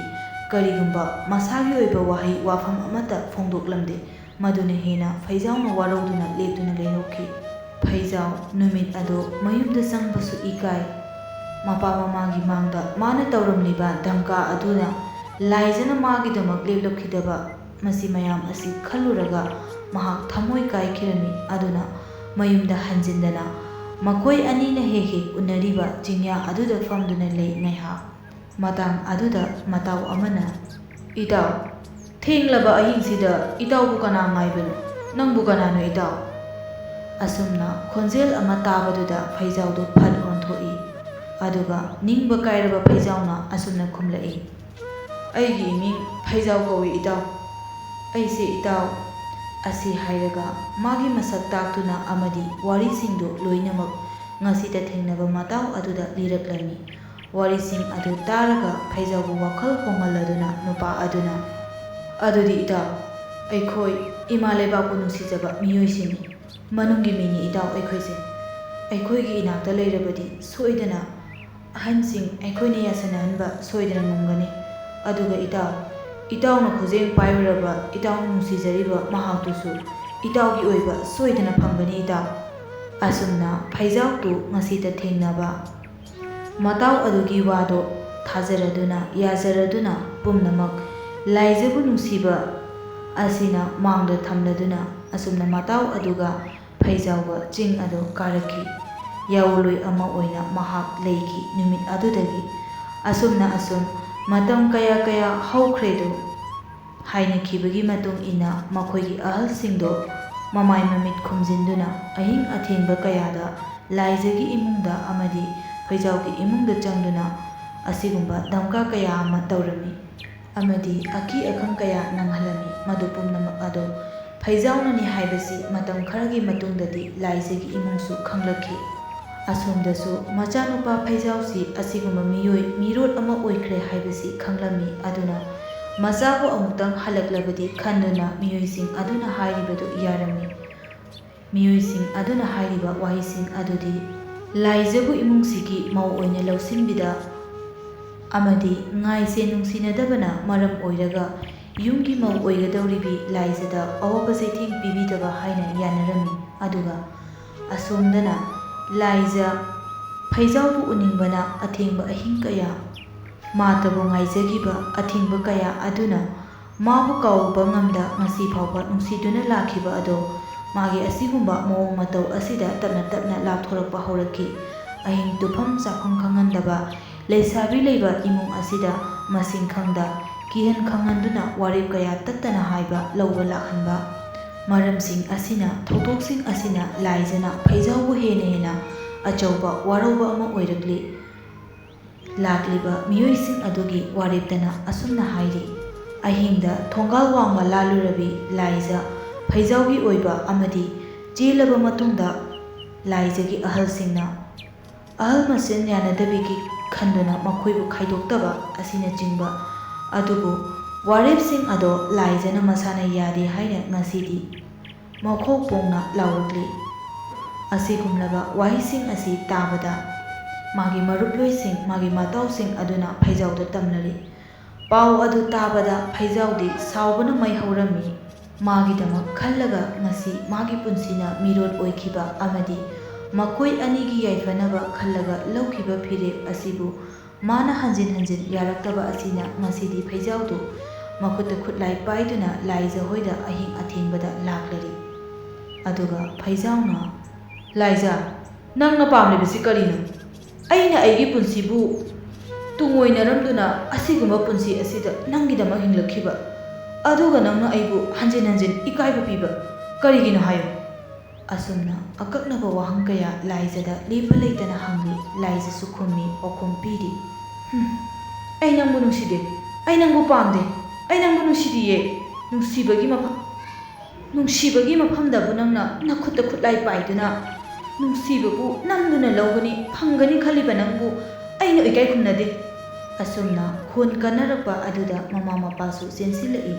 ꯀꯔꯤꯒꯨꯝꯕ ꯃꯁꯥꯒꯤ ꯑꯣꯏꯕ ꯋꯥꯍꯩ ꯋꯥꯐꯝ ꯑꯃꯠꯇ ꯐꯣꯡꯗꯣꯛꯂꯝꯗꯦ꯫ ꯃꯗꯨꯅ ꯍꯦꯟꯅ ꯐꯩꯖꯥꯎꯅ ꯋꯥꯔꯧꯗꯨꯅ ꯂꯦꯞꯇꯨꯅ ꯂꯩꯍꯧꯈꯤ꯫ ꯐꯩꯖꯥꯎ ꯅꯨꯃꯤꯠ ꯑꯗꯣ ꯃꯌꯨꯝꯗ ꯆꯪꯕꯁꯨ ꯏꯀꯥꯏ꯫ ꯃꯄꯥ ꯃꯃꯥꯒꯤ ꯃꯥꯡꯗ ꯃꯥꯅ ꯇꯧꯔꯝꯂꯤꯕ ꯙꯝꯀꯥ ꯑꯗꯨꯅ ꯂꯥꯏꯖꯅ ꯃꯥꯒꯤꯗꯃꯛ ꯂꯦꯞꯂꯛꯈꯤꯗꯕ, ꯃꯁꯤ ꯃꯌꯥꯝ ꯑꯁꯤ ꯈꯜꯂꯨꯔꯒ ꯃꯍꯥꯛ ꯊꯃꯣꯏ ꯀꯥꯏꯈꯤꯔꯝꯃꯤ꯫ ꯑꯗꯨꯅ ꯃꯌꯨꯝꯗ ꯍꯟꯖꯤꯟꯗꯅ ꯃꯈꯣꯏ ꯑꯅꯤꯅ ꯍꯦꯛ ꯍꯦꯛ ꯎꯅꯔꯤꯕ ꯆꯤꯡꯌꯥ ꯑꯗꯨꯗ ꯐꯝꯗꯨꯅ ꯂꯩ ꯉꯥꯏꯍꯥꯛ꯫ ꯃꯇꯥꯡ ꯑꯗꯨꯗ ꯃꯇꯥꯎ ꯑꯃꯅ, "ꯏꯇꯥꯎ, ꯊꯦꯡꯂꯕ ꯑꯍꯤꯡꯁꯤꯗ ꯏꯇꯥꯎꯕꯨ ꯀꯅꯥ ꯉꯥꯏꯕꯅꯣ? ꯅꯪꯕꯨ ꯀꯅꯥꯅꯣ ꯏꯇꯥꯎ?" ꯑꯁꯨꯝꯅ ꯈꯣꯟꯖꯦꯜ ꯑꯃ ꯇꯥꯕꯗꯨꯗ ꯐꯩꯖꯥꯎꯗꯨ ꯐꯠ ꯑꯣꯟꯊꯣꯛꯏ꯫ ꯑꯗꯨꯒ ꯅꯤꯡꯕ ꯀꯥꯏꯔꯕ ꯐꯩꯖꯥꯎꯅ ꯑꯁꯨꯝꯅ ꯈꯨꯝꯂꯛꯏ, "ꯑꯩꯒꯤ ꯏꯃꯤꯡ ꯐꯩꯖꯥꯎ ꯀꯧꯏ ꯏꯇꯥꯎ꯫ ꯑꯩꯁꯦ ꯏꯇꯥꯎ, ꯑꯁꯤ ꯍꯥꯏꯔꯒ ꯃꯥꯒꯤ ꯃꯁꯛ ꯇꯥꯛꯇꯨꯅ ꯑꯃꯗꯤ ꯋꯥꯔꯤꯁꯤꯡꯗꯨ ꯂꯣꯏꯅꯃꯛ ꯉꯁꯤꯇ ꯊꯦꯡꯅꯕ ꯃꯇꯥꯎ ꯑꯗꯨꯗ ꯂꯤꯔꯛꯂꯝꯃꯤ꯫ ꯋꯥꯔꯤꯁꯤꯡ ꯑꯗꯨ ꯇꯥꯔꯒ ꯐꯩꯖꯥꯎꯕꯨ ꯋꯥꯈꯜ ꯍꯣꯡꯍꯜꯂꯗꯨꯅ ꯅꯨꯄꯥ ꯑꯗꯨꯅ, "ꯑꯗꯨꯗꯤ ꯏꯇꯥꯎ, ꯑꯩꯈꯣꯏ ꯏꯃꯥ ꯂꯩꯕꯥꯛꯄꯨ ꯅꯨꯡꯁꯤꯖꯕ ꯃꯤꯑꯣꯏꯁꯤꯡꯅꯤ꯫ ꯃꯅꯨꯡꯒꯤ ꯃꯤꯅꯤ ꯏꯇꯥꯎ ꯑꯩꯈꯣꯏꯁꯦ꯫ ꯑꯩꯈꯣꯏꯒꯤ ꯏꯅꯥꯛꯇ ꯂꯩꯔꯕꯗꯤ ꯁꯣꯏꯗꯅ ꯑꯍꯟꯁꯤꯡ ꯑꯩꯈꯣꯏꯅ ꯌꯥꯁꯟꯅꯍꯟꯕ ꯁꯣꯏꯗꯅ ꯉꯝꯒꯅꯤ꯫ ꯑꯗꯨꯒ ꯏꯇꯥꯎ, ꯏꯇꯥꯎꯅ ꯈꯨꯖꯦꯡ ꯄꯥꯏꯔꯨꯔꯕ ꯏꯇꯥꯎꯅ ꯅꯨꯡꯁꯤꯖꯔꯤꯕ ꯃꯍꯥꯛꯇꯨꯁꯨ ꯏꯇꯥꯎꯒꯤ ꯑꯣꯏꯕ ꯁꯣꯏꯗꯅ ꯐꯪꯒꯅꯤ ꯏꯇꯥꯎ꯫" ꯑꯁꯨꯝꯅ ꯐꯩꯖꯥꯎꯇꯨ ꯉꯁꯤꯇ ꯊꯦꯡꯅꯕ ꯃꯇꯥꯎ ꯑꯗꯨꯒꯤ ꯋꯥꯗꯣ ꯊꯥꯖꯔꯗꯨꯅ, ꯌꯥꯖꯔꯗꯨꯅ ꯄꯨꯝꯅꯃꯛ ꯂꯥꯏꯖꯕꯨ ꯅꯨꯡꯁꯤꯕ ꯑꯁꯤꯅ ꯃꯥꯡꯗ ꯊꯝꯂꯗꯨꯅ ꯑꯁꯨꯝꯅ ꯃꯇꯥꯎ ꯑꯗꯨꯒ ꯐꯩꯖꯥꯎꯕ ꯆꯤꯡ ꯑꯗꯨ ꯀꯥꯔꯛꯈꯤ꯫ ꯌꯥꯑꯣꯟꯂꯣꯏ ꯑꯃ ꯑꯣꯏꯅ ꯃꯍꯥꯛ ꯂꯩꯈꯤ ꯅꯨꯃꯤꯠ ꯑꯗꯨꯗꯒꯤ꯫ ꯑꯁꯨꯝꯅ ꯑꯁꯨꯝ ꯃꯇꯝ ꯀꯌꯥ ꯀꯌꯥ ꯍꯧꯈ꯭ꯔꯦꯗꯣ꯫ ꯍꯥꯏꯅꯈꯤꯕꯒꯤ ꯃꯇꯨꯡ ꯏꯟꯅ ꯃꯈꯣꯏꯒꯤ ꯑꯍꯜꯁꯤꯡꯗꯣ ꯃꯃꯥꯏ ꯃꯃꯤꯠ ꯈꯨꯝꯖꯤꯟꯗꯨꯅ ꯑꯍꯤꯡ ꯑꯊꯦꯡꯕ ꯀꯌꯥꯗ ꯂꯥꯏꯖꯒꯤ ꯏꯃꯨꯡꯗ ꯑꯃꯗꯤ ꯐꯩꯖꯥꯎꯒꯤ ꯏꯃꯨꯡꯗ ꯆꯪꯗꯨꯅ ꯑꯁꯤꯒꯨꯝꯕ ꯗꯝꯀꯥ ꯀꯌꯥ ꯑꯃ ꯇꯧꯔꯝꯃꯤ ꯑꯃꯗꯤ ꯑꯀꯤ ꯑꯈꯪ ꯀꯌꯥ ꯅꯪꯍꯜꯂꯝꯃꯤ꯫ ꯃꯗꯨ ꯄꯨꯝꯅꯃꯛ ꯑꯗꯣ ꯐꯩꯖꯥꯎꯅꯅꯤ ꯍꯥꯏꯕꯁꯤ ꯃꯇꯝ ꯈꯔꯒꯤ ꯃꯇꯨꯡꯗꯗꯤ ꯂꯥꯏꯖꯒꯤ ꯏꯃꯨꯡꯁꯨ ꯈꯪꯂꯛꯈꯤ꯫ ꯑꯁꯣꯝꯗꯁꯨ ꯃꯆꯥꯅꯨꯄꯥ ꯐꯩꯖꯥꯎꯁꯤ ꯑꯁꯤꯒꯨꯝꯕ ꯃꯤꯑꯣꯏ ꯃꯤꯔꯣꯠ ꯑꯃ ꯑꯣꯏꯈ꯭ꯔꯦ ꯍꯥꯏꯕꯁꯤ ꯈꯪꯂꯝꯃꯤ꯫ ꯑꯗꯨꯅ ꯃꯆꯥꯕꯨ ꯑꯃꯨꯛꯇꯪ ꯍꯜꯂꯛꯂꯕꯗꯤ ꯈꯟꯗꯨꯅ ꯃꯤꯑꯣꯏꯁꯤꯡ ꯑꯗꯨꯅ ꯍꯥꯏꯔꯤꯕꯗꯨ ꯌꯥꯔꯝꯃꯤ꯫ ꯃꯤꯑꯣꯏꯁꯤꯡ ꯑꯗꯨꯅ ꯍꯥꯏꯔꯤꯕ ꯋꯥꯍꯩꯁꯤꯡ ꯑꯗꯨꯗꯤ ꯂꯥꯏꯖꯕꯨ ꯏꯃꯨꯡꯁꯤꯒꯤ ꯃꯧ ꯑꯣꯏꯅ ꯂꯧꯁꯤꯟꯕꯤꯗ ꯑꯃꯗꯤ ꯉꯥꯏꯁꯦ ꯅꯨꯡꯁꯤꯅꯗꯕꯅ ꯃꯔꯝ ꯑꯣꯏꯔꯒ ꯌꯨꯝꯒꯤ ꯃꯧ ꯑꯣꯏꯒꯗꯧꯔꯤꯕꯤ ꯂꯥꯏꯖꯗ ꯑꯋꯥꯕ ꯆꯩꯊꯦꯡ ꯄꯤꯕꯤꯗꯕ ꯍꯥꯏꯅ ꯌꯥꯅꯔꯝꯃꯤ꯫ ꯑꯗꯨꯒ ꯑꯁꯣꯝꯗꯅ ꯂꯥꯏꯖ ꯐꯩꯖꯥꯎꯕꯨ ꯎꯅꯤꯡꯕꯅ ꯑꯊꯦꯡꯕ ꯑꯍꯤꯡ ꯀꯌꯥ, ꯃꯥꯇꯕꯨ ꯉꯥꯏꯖꯈꯤꯕ ꯑꯊꯤꯡꯕ ꯀꯌꯥ ꯑꯗꯨꯅ ꯃꯥꯕꯨ ꯀꯥꯎꯕ ꯉꯝꯗ ꯉꯁꯤ ꯐꯥꯎꯕ ꯅꯨꯡꯁꯤꯗꯨꯅ ꯂꯥꯛꯈꯤꯕ ꯑꯗꯣ ꯃꯥꯒꯤ ꯑꯁꯤꯒꯨꯝꯕ ꯃꯑꯣꯡ ꯃꯇꯧ ꯑꯁꯤꯗ ꯇꯞꯅ ꯇꯞꯅ ꯂꯥꯞꯊꯣꯔꯛꯄ ꯍꯧꯔꯛꯈꯤ꯫ ꯑꯍꯤꯡ ꯇꯨꯝꯐꯝ ꯆꯥꯐꯝ ꯈꯪꯍꯟꯗꯕ ꯂꯩꯁꯥꯕꯤ ꯂꯩꯕ ꯏꯃꯨꯡ ꯑꯁꯤꯗ ꯃꯁꯤꯡ ꯈꯪꯗ ꯀꯤꯍꯟ ꯈꯪꯍꯟꯗꯨꯅ ꯋꯥꯔꯦꯞ ꯀꯌꯥ ꯇꯠꯇꯅ ꯍꯥꯏꯕ ꯂꯧꯕ ꯂꯥꯛꯍꯟꯕ꯫ ꯃꯔꯝꯁꯤꯡ ꯑꯁꯤꯅ, ꯊꯧꯗꯣꯛꯁꯤꯡ ꯑꯁꯤꯅ ꯂꯥꯏꯖꯅ ꯐꯩꯖꯥꯎꯕꯨ ꯍꯦꯟꯅ ꯍꯦꯟꯅ ꯑꯆꯧꯕ ꯋꯥꯔꯧꯕ ꯑꯃ ꯑꯣꯏꯔꯛꯂꯤ꯫ ꯂꯥꯛꯂꯤꯕ ꯃꯤꯑꯣꯏꯁꯤꯡ ꯑꯗꯨꯒꯤ ꯋꯥꯔꯦꯞꯇꯅ ꯑꯁꯨꯝꯅ ꯍꯥꯏꯔꯤ, ꯑꯍꯤꯡꯗ ꯊꯣꯡꯒꯥꯜ ꯋꯥꯡꯃ ꯂꯥꯜꯂꯨꯔꯕꯤ ꯂꯥꯏꯖ ꯐꯩꯖꯥꯎꯒꯤ ꯑꯣꯏꯕ ꯑꯃꯗꯤ ꯆꯦꯜꯂꯕ ꯃꯇꯨꯡꯗ ꯂꯥꯏꯖꯒꯤ ꯑꯍꯜꯁꯤꯡꯅ ꯑꯍꯜ ꯃꯁꯦꯟ ꯌꯥꯅꯗꯕꯤꯒꯤ ꯈꯟꯗꯨꯅ ꯃꯈꯣꯏꯕꯨ ꯈꯥꯏꯗꯣꯛꯇꯕ ꯑꯁꯤꯅꯆꯤꯡꯕ ꯑꯗꯨꯕꯨ ꯋꯥꯔꯦꯞꯁꯤꯡ ꯑꯗꯣ ꯂꯥꯏꯖꯅ ꯃꯁꯥꯅ ꯌꯥꯗꯦ ꯍꯥꯏꯅ ꯉꯁꯤꯗꯤ ꯃꯈꯣꯛ ꯄꯣꯡꯅ ꯂꯥꯎꯔꯛꯂꯤ꯫ ꯑꯁꯤꯒꯨꯝꯂꯕ ꯋꯥꯍꯩꯁꯤꯡ ꯑꯁꯤ ꯇꯥꯕꯗ ꯃꯥꯒꯤ ꯃꯔꯨꯞꯂꯣꯏꯁꯤꯡ, ꯃꯥꯒꯤ ꯃꯇꯥꯎꯁꯤꯡ ꯑꯗꯨꯅ ꯐꯩꯖꯥꯎꯗ ꯇꯝꯂꯔꯤ꯫ ꯄꯥꯎ ꯑꯗꯨ ꯇꯥꯕꯗ ꯐꯩꯖꯥꯎꯗꯤ ꯁꯥꯎꯕꯅ ꯃꯩ ꯍꯧꯔꯝꯃꯤ꯫ ꯃꯥꯒꯤꯗꯃꯛ ꯈꯜꯂꯒ ꯉꯁꯤ ꯃꯥꯒꯤ ꯄꯨꯟꯁꯤꯅ ꯃꯤꯔꯣꯠ ꯑꯣꯏꯈꯤꯕ ꯑꯃꯗꯤ ꯃꯈꯣꯏ ꯑꯅꯤꯒꯤ ꯌꯥꯏꯐꯅꯕ ꯈꯜꯂꯒ ꯂꯧꯈꯤꯕ ꯐꯤꯔꯦꯞ ꯑꯁꯤꯕꯨ ꯃꯥꯅ ꯍꯟꯖꯤꯟ ꯍꯟꯖꯤꯟ ꯌꯥꯔꯛꯇꯕ ꯑꯁꯤꯅ ꯉꯁꯤꯗꯤ ꯐꯩꯖꯥꯎꯗꯨ ꯃꯈꯨꯠꯇ ꯈꯨꯠꯂꯥꯏ ꯄꯥꯏꯗꯨꯅ ꯂꯥꯏꯖ ꯍꯣꯏꯗ ꯑꯍꯤꯡ ꯑꯊꯦꯡꯕꯗ ꯂꯥꯛꯂꯔꯤ꯫ ꯑꯗꯨꯒ ꯐꯩꯖꯥꯎꯅ, "ꯂꯥꯏꯖ, ꯅꯪꯅ ꯄꯥꯝꯂꯤꯕꯁꯤ ꯀꯔꯤꯅꯣ? ꯑꯩꯅ ꯑꯩꯒꯤ ꯄꯨꯟꯁꯤꯕꯨ ꯇꯨꯡꯑꯣꯏꯅꯔꯝꯗꯨꯅ ꯑꯁꯤꯒꯨꯝꯕ ꯄꯨꯟꯁꯤ ꯑꯁꯤꯗ ꯅꯪꯒꯤꯗꯃꯛ ꯍꯤꯡꯂꯛꯈꯤꯕ, ꯑꯗꯨꯒ ꯅꯪꯅ ꯑꯩꯕꯨ ꯍꯟꯖꯤꯟ ꯍꯟꯖꯤꯟ ꯏꯀꯥꯏꯕ ꯄꯤꯕ ꯀꯔꯤꯒꯤꯅꯣ ꯍꯥꯏꯌꯨ?" ꯑꯁꯨꯝꯅ ꯑꯀꯛꯅꯕ ꯋꯥꯍꯪ ꯀꯌꯥ ꯂꯥꯏꯖꯗ ꯂꯦꯞꯄ ꯂꯩꯇꯅ ꯍꯪꯂꯤ꯫ ꯂꯥꯏꯖꯁꯨ ꯈꯨꯝꯃꯤ, ꯄꯥꯎꯈꯨꯝ ꯄꯤꯔꯤ꯫ "ꯍꯨꯝ, ꯑꯩ ꯅꯪꯕꯨ ꯅꯨꯡꯁꯤꯗꯦ, ꯑꯩ ꯅꯪꯕꯨ ꯄꯥꯝꯗꯦ, ꯑꯩ ꯅꯪꯕꯨ ꯅꯨꯡꯁꯤꯗꯤꯌꯦ꯫ ꯅꯨꯡꯁꯤꯕꯒꯤ ꯃꯐꯝ, ꯅꯨꯡꯁꯤꯕꯒꯤ ꯃꯐꯝꯗꯕꯨ ꯅꯪꯅ ꯅꯈꯨꯠꯇ ꯈꯨꯠꯂꯥꯏ ꯄꯥꯏꯗꯨꯅ ꯅꯨꯡꯁꯤꯕꯕꯨ ꯅꯝꯗꯨꯅ ꯂꯧꯒꯅꯤ, ꯐꯪꯒꯅꯤ ꯈꯜꯂꯤꯕ ꯅꯪꯕꯨ ꯑꯩꯅ ꯏꯀꯥꯏ ꯈꯨꯝꯅꯗꯦ꯫" ꯑꯁꯨꯝꯅ ꯈꯣꯟ ꯀꯟꯅꯔꯛꯄ ꯑꯗꯨꯗ ꯃꯃꯥ ꯃꯄꯥꯁꯨ ꯆꯦꯟꯁꯤꯜꯂꯛꯏ꯫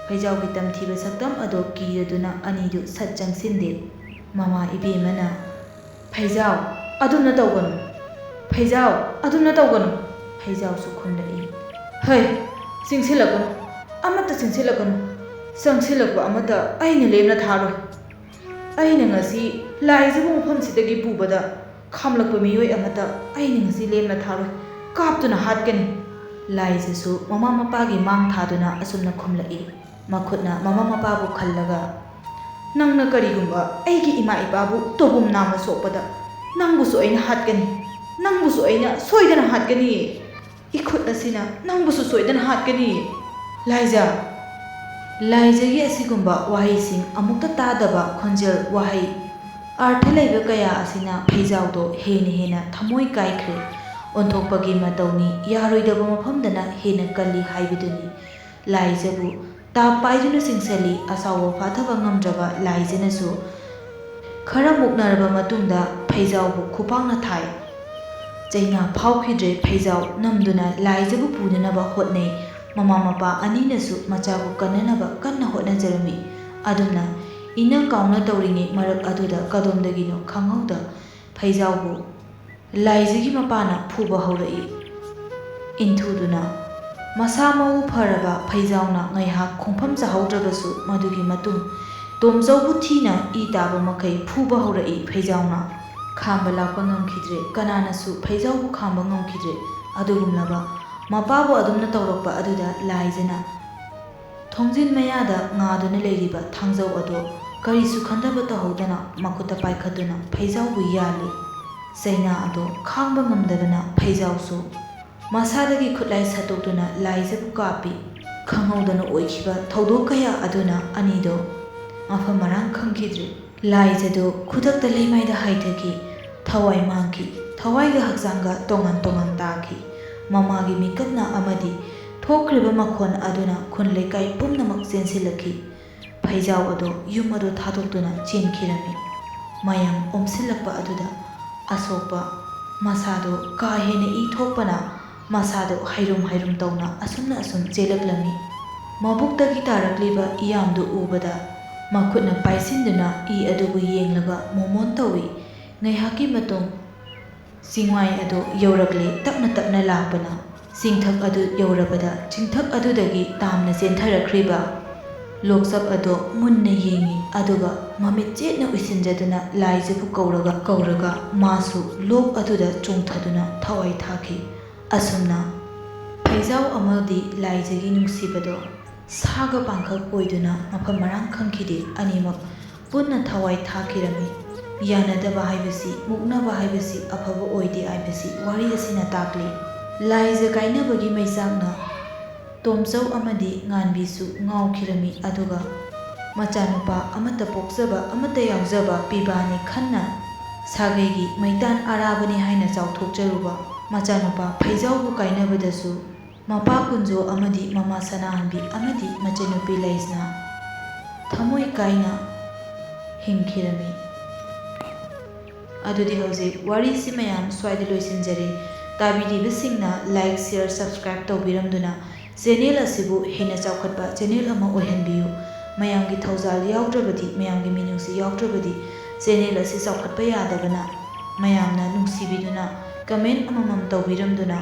ꯐꯩꯖꯥꯎꯒꯤ ꯇꯝꯊꯤꯕ ꯁꯛꯇꯝ ꯑꯗꯣ ꯀꯤꯔꯗꯨꯅ ꯑꯅꯤꯗꯨ ꯁꯠ ꯆꯪꯁꯤꯟꯗꯦ꯫ ꯃꯃꯥ ꯏꯕꯦꯝꯃꯅ, "ꯐꯩꯖꯥꯎ, ꯑꯗꯨꯝꯅ ꯇꯧꯒꯅꯨ꯫ ꯐꯩꯖꯥꯎ, ꯑꯗꯨꯝꯅ ꯇꯧꯒꯅꯨ꯫" ꯐꯩꯖꯥꯎꯁꯨ ꯈꯨꯝꯂꯛꯏ, "ꯍꯩ, ꯆꯤꯡꯁꯤꯜꯂꯛꯀꯅꯨ, ꯑꯃꯠꯇ ꯆꯤꯡꯁꯤꯜꯂꯛꯀꯅꯨ꯫ ꯆꯪꯁꯤꯜꯂꯛꯄ ꯑꯃꯠꯇ ꯑꯩꯅ ꯂꯦꯝꯅ ꯊꯥꯔꯣꯏ꯫ ꯑꯩꯅ ꯉꯁꯤ ꯂꯥꯏꯖꯕꯨ ꯃꯐꯝꯁꯤꯗꯒꯤ ꯄꯨꯕꯗ ꯈꯥꯝꯂꯛꯄ ꯃꯤꯑꯣꯏ ꯑꯃꯠꯇ ꯑꯩꯅ ꯉꯁꯤ ꯂꯦꯝꯅ ꯊꯥꯔꯣꯏ, ꯀꯥꯞꯇꯨꯅ ꯍꯥꯠꯀꯅꯤ꯫" ꯂꯥꯏꯖꯁꯨ ꯃꯃꯥ ꯃꯄꯥꯒꯤ ꯃꯥꯡ ꯊꯥꯗꯨꯅ ꯑꯁꯨꯝꯅ ꯈꯨꯝꯂꯛꯏ꯫ ꯃꯈꯨꯠꯅ ꯃꯃꯥ ꯃꯄꯥꯕꯨ ꯈꯜꯂꯒ, "ꯅꯪꯅ ꯀꯔꯤꯒꯨꯝꯕ ꯑꯩꯒꯤ ꯏꯃꯥ ꯏꯄꯥꯕꯨ ꯇꯧꯕꯝ ꯅꯥꯝꯅ ꯁꯣꯛꯄꯗ ꯅꯪꯕꯨꯁꯨ ꯑꯩꯅ ꯍꯥꯠꯀꯅꯤ, ꯅꯪꯕꯨꯁꯨ ꯑꯩꯅ ꯁꯣꯏꯗꯅ ꯍꯥꯠꯀꯅꯤꯌꯦ꯫ ꯏꯈꯨꯠ ꯑꯁꯤꯅ ꯅꯪꯕꯨꯁꯨ ꯁꯣꯏꯗꯅ ꯍꯥꯠꯀꯅꯤꯌꯦ꯫ ꯂꯥꯏꯖ!" ꯂꯥꯏꯖꯒꯤ ꯑꯁꯤꯒꯨꯝꯕ ꯋꯥꯍꯩꯁꯤꯡ ꯑꯃꯨꯛꯇ ꯇꯥꯗꯕ ꯈꯣꯟꯖꯦꯜ, ꯋꯥꯍꯩ ꯑꯔꯊ ꯂꯩꯕ ꯀꯌꯥ ꯑꯁꯤꯅ ꯐꯩꯖꯥꯎꯗꯣ ꯍꯦꯟꯅ ꯍꯦꯟꯅ ꯊꯃꯣꯏ ꯀꯥꯏꯈ꯭ꯔꯦ꯫ ꯑꯣꯟꯊꯣꯛꯄꯒꯤ ꯃꯇꯧꯅꯤ, ꯌꯥꯔꯣꯏꯗꯕ ꯃꯐꯝꯗꯅ ꯍꯦꯟꯅ ꯀꯜꯂꯤ ꯍꯥꯏꯕꯗꯨꯅꯤ꯫ ꯂꯥꯏꯖꯕꯨ ꯇꯥꯞ ꯄꯥꯏꯗꯨꯅ ꯆꯤꯡꯁꯤꯜꯂꯤ꯫ ꯑꯁꯥꯎꯕ ꯐꯥꯊꯕ ꯉꯝꯗ꯭ꯔꯕ ꯂꯥꯏꯖꯅꯁꯨ ꯈꯔ ꯃꯨꯛꯅꯔꯕ ꯃꯇꯨꯡꯗ ꯐꯩꯖꯥꯎꯕꯨ ꯈꯨꯄꯥꯛꯅ ꯊꯥꯏ꯫ ꯆꯩꯅꯥ ꯐꯥꯎꯈꯤꯗ꯭ꯔꯦ꯫ ꯐꯩꯖꯥꯎ ꯅꯝꯗꯨꯅ ꯂꯥꯏꯖꯕꯨ ꯄꯨꯅꯅꯕ ꯍꯣꯠꯅꯩ꯫ ꯃꯃꯥ ꯃꯄꯥ ꯑꯅꯤꯅꯁꯨ ꯃꯆꯥꯕꯨ ꯀꯟꯅꯅꯕ ꯀꯟꯅ ꯍꯣꯠꯅꯖꯔꯝꯃꯤ꯫ ꯑꯗꯨꯝꯅ ꯏꯅ ꯀꯥꯎꯅ ꯇꯧꯔꯤꯉꯩ ꯃꯔꯛ ꯑꯗꯨꯗ ꯀꯗꯣꯝꯗꯒꯤꯅꯣ ꯈꯪꯍꯧꯗ ꯐꯩꯖꯥꯎꯕꯨ ꯂꯥꯏꯖꯒꯤ ꯃꯄꯥꯅ ꯐꯨꯕ ꯍꯧꯔꯛꯏ꯫ ꯏꯟꯊꯨꯗꯨꯅ ꯃꯁꯥ ꯃꯎ ꯐꯔꯕ ꯐꯩꯖꯥꯎꯅ ꯉꯥꯏꯍꯥꯛ ꯈꯣꯡꯐꯝ ꯆꯥꯍꯧꯗ꯭ꯔꯕꯁꯨ ꯃꯗꯨꯒꯤ ꯃꯇꯨꯡ ꯇꯣꯝꯆꯧꯕꯨ ꯊꯤꯅ ꯏ ꯇꯥꯕ ꯃꯈꯩ ꯐꯨꯕ ꯍꯧꯔꯛꯏ꯫ ꯐꯩꯖꯥꯎꯅ ꯈꯥꯝꯕ ꯂꯥꯛꯄ ꯉꯝꯈꯤꯗ꯭ꯔꯦ꯫ ꯀꯅꯥꯅꯁꯨ ꯐꯩꯖꯥꯎꯕꯨ ꯈꯥꯝꯕ ꯉꯝꯈꯤꯗ꯭ꯔꯦ꯫ ꯑꯗꯨꯒꯨꯝꯂꯕ ꯃꯄꯥꯕꯨ ꯑꯗꯨꯝꯅ ꯇꯧꯔꯛꯄ ꯑꯗꯨꯗ ꯂꯥꯏꯖꯅ ꯊꯣꯡꯖꯤꯟ ꯃꯌꯥꯗ ꯉꯥꯗꯨꯅ ꯂꯩꯔꯤꯕ ꯊꯥꯡꯖꯧ ꯑꯗꯨ ꯀꯔꯤꯁꯨ ꯈꯟꯊꯕ ꯇꯧꯍꯧꯗꯅ ꯃꯈꯨꯠꯇ ꯄꯥꯏꯈꯠꯇꯨꯅ ꯐꯩꯖꯥꯎꯕꯨ ꯌꯥꯜꯂꯤ꯫ ꯆꯩꯅꯥ ꯑꯗꯨ ꯈꯥꯡꯕ ꯉꯝꯗꯕꯅ ꯐꯩꯖꯥꯎꯁꯨ ꯃꯁꯥꯗꯒꯤ ꯈꯨꯠꯂꯥꯏ ꯁꯠꯇꯣꯛꯇꯨꯅ ꯂꯥꯏꯖꯕꯨ ꯀꯥꯞꯄꯤ꯫ ꯈꯪꯍꯧꯗꯅ ꯑꯣꯏꯈꯤꯕ ꯊꯧꯗꯣꯛ ꯀꯌꯥ ꯑꯗꯨꯅ ꯑꯅꯤꯗꯣ ꯃꯐꯝ ꯃꯔꯥꯡ ꯈꯪꯈꯤꯗ꯭ꯔꯦ꯫ ꯂꯥꯏꯖꯗꯨ ꯈꯨꯗꯛꯇ ꯂꯩꯃꯥꯏꯗ ꯍꯥꯏꯊꯈꯤ꯫ ꯊꯋꯥꯏ ꯃꯥꯡꯈꯤ꯫ ꯊꯋꯥꯏꯒ ꯍꯛꯆꯥꯡꯒ ꯇꯣꯉꯥꯟ ꯇꯣꯉꯥꯟ ꯇꯥꯈꯤ꯫ ꯃꯃꯥꯒꯤ ꯃꯤꯀꯞꯅ ꯑꯃꯗꯤ ꯊꯣꯛꯈ꯭ꯔꯤꯕ ꯃꯈꯣꯟ ꯑꯗꯨꯅ ꯈꯨꯟ ꯂꯩꯀꯥꯏ ꯄꯨꯝꯅꯃꯛ ꯆꯦꯟꯁꯤꯜꯂꯛꯈꯤ꯫ ꯐꯩꯖꯥꯎ ꯑꯗꯨ ꯌꯨꯝ ꯑꯗꯨ ꯊꯥꯗꯣꯛꯇꯨꯅ ꯆꯦꯟꯈꯤꯔꯝꯃꯤ꯫ ꯃꯌꯥꯝ ꯑꯣꯝꯁꯤꯜꯂꯛꯄ ꯑꯗꯨꯗ ꯑꯁꯣꯛꯄ ꯃꯁꯥꯗꯨ ꯀꯥ ꯍꯦꯟꯅ ꯏ ꯊꯣꯛꯄꯅ ꯃꯁꯥꯗꯨ ꯍꯩꯔꯨꯝ ꯍꯩꯔꯨꯝ ꯇꯧꯅ ꯑꯁꯨꯝꯅ ꯑꯁꯨꯝ ꯆꯦꯜꯂꯛꯂꯝꯃꯤ꯫ ꯃꯕꯨꯛꯇꯒꯤ ꯇꯥꯔꯛꯂꯤꯕ ꯏꯌꯥꯝꯗꯨ ꯎꯕꯗ ꯃꯈꯨꯠꯅ ꯄꯥꯏꯁꯤꯟꯗꯨꯅ ꯏ ꯑꯗꯨꯕꯨ ꯌꯦꯡꯂꯒ ꯃꯣꯃꯣꯟ ꯇꯧꯏ꯫ ꯉꯥꯏꯍꯥꯛꯀꯤ ꯃꯇꯨꯡ ꯆꯤꯡꯃꯥꯏ ꯑꯗꯨ ꯌꯧꯔꯛꯂꯦ꯫ ꯇꯞꯅ ꯇꯞꯅ ꯂꯥꯛꯄꯅ ꯆꯤꯡꯊꯛ ꯑꯗꯨ ꯌꯧꯔꯕꯗ ꯆꯤꯡꯊꯛ ꯑꯗꯨꯗꯒꯤ ꯇꯥꯝꯅ ꯆꯦꯟꯊꯔꯛꯈ꯭ꯔꯤꯕ ꯂꯣꯛꯆꯞ ꯑꯗꯨ ꯃꯨꯟꯅ ꯌꯦꯡꯏ꯫ ꯑꯗꯨꯒ ꯃꯃꯤꯠ ꯆꯦꯠꯅ ꯎꯏꯁꯤꯟꯖꯗꯨꯅ ꯂꯥꯏꯖꯕꯨ ꯀꯧꯔꯒ ꯀꯧꯔꯒ ꯃꯥꯁꯨ ꯂꯣꯛ ꯑꯗꯨꯗ ꯆꯣꯡꯊꯗꯨꯅ ꯊꯋꯥꯏ ꯊꯥꯈꯤ꯫ ꯑꯁꯨꯝꯅ ꯐꯩꯖꯥꯎ ꯑꯃꯗꯤ ꯂꯥꯏꯖꯒꯤ ꯅꯨꯡꯁꯤꯕꯗꯣ ꯁꯥꯒ ꯄꯥꯡꯈꯛ ꯑꯣꯏꯗꯨꯅ ꯃꯐꯝ ꯃꯔꯥꯡ ꯈꯪꯈꯤꯗꯦ꯫ ꯑꯅꯤꯃꯛ ꯄꯨꯟꯅ ꯊꯋꯥꯏ ꯊꯥꯈꯤꯔꯝꯃꯤ꯫ ꯌꯥꯅꯗꯕ ꯍꯥꯏꯕꯁꯤ, ꯃꯨꯛꯅꯕ ꯍꯥꯏꯕꯁꯤ ꯑꯐꯕ ꯑꯣꯏꯗꯦ ꯍꯥꯏꯕꯁꯤ ꯋꯥꯔꯤ ꯑꯁꯤꯅ ꯇꯥꯛꯂꯤ꯫ ꯂꯥꯏꯖ ꯀꯥꯏꯅꯕꯒꯤ ꯃꯩꯆꯥꯛꯅ ꯇꯣꯝꯆꯧ ꯑꯃꯗꯤ ꯉꯥꯟꯕꯤꯁꯨ ꯉꯥꯎꯈꯤꯔꯝꯃꯤ꯫ ꯑꯗꯨꯒ ꯃꯆꯥꯅꯨꯄꯥ ꯑꯃꯠꯇ ꯄꯣꯛꯆꯕ, ꯑꯃꯠꯇ ꯌꯥꯎꯖꯕ ꯄꯤꯕꯥꯅꯤ ꯈꯟꯅ ꯁꯥꯒꯩꯒꯤ ꯃꯩꯇꯥꯟ ꯑꯔꯥꯕꯅꯤ ꯍꯥꯏꯅ ꯆꯥꯎꯊꯣꯛꯆꯔꯨꯕ ꯃꯆꯥꯅꯨꯄꯥ ꯐꯩꯖꯥꯎꯕꯨ ꯀꯥꯏꯅꯕꯗꯁꯨ ꯃꯄꯥ ꯀꯨꯟꯖꯣ ꯑꯃꯗꯤ ꯃꯃꯥ ꯁꯅꯥꯍꯟꯕꯤ ꯑꯃꯗꯤ ꯃꯆꯟꯅꯨꯄꯤ ꯂꯩꯁꯅꯥ ꯊꯃꯣꯏ ꯀꯥꯏꯅ ꯍꯤꯡꯈꯤꯔꯝꯃꯤ꯫ ꯑꯗꯨꯗꯤ ꯍꯧꯖꯤꯛ ꯋꯥꯔꯤꯁꯤ ꯃꯌꯥꯝ ꯁ꯭ꯋꯥꯏꯗ ꯂꯣꯏꯁꯤꯟꯖꯔꯦ꯫ ꯇꯥꯕꯤꯔꯤꯕꯁꯤꯡꯅ like, share, subscribe ꯇꯧꯕꯤꯔꯝꯗꯨꯅ channel ꯑꯁꯤꯕꯨ ꯍꯦꯟꯅ ꯆꯥꯎꯈꯠꯄ channel ꯑꯃ ꯑꯣꯏꯍꯟꯕꯤꯌꯨ꯫ ꯃꯌꯥꯝꯒꯤ ꯊꯧꯖꯥꯜ ꯌꯥꯎꯗ꯭ꯔꯕꯗꯤ, ꯃꯌꯥꯝꯒꯤ ꯃꯤꯅꯨꯡꯁꯤ ꯌꯥꯎꯗ꯭ꯔꯕꯗꯤ channel ꯑꯁꯤ ꯆꯥꯎꯈꯠꯄ ꯌꯥꯗꯕꯅ, ꯃꯌꯥꯝꯅ ꯅꯨꯡꯁꯤꯕꯤꯗꯨꯅ comment ꯑꯃꯃꯝ ꯇꯧꯕꯤꯔꯝꯗꯨꯅ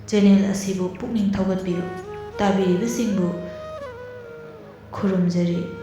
channel ꯑꯁꯤꯕꯨ ꯄꯨꯛꯅꯤꯡ ꯊꯧꯒꯠꯄꯤꯌꯨ꯫ ꯇꯥꯕꯤꯔꯤꯕꯁꯤꯡꯕꯨ ꯈꯨꯔꯨꯝꯖꯔꯤ꯫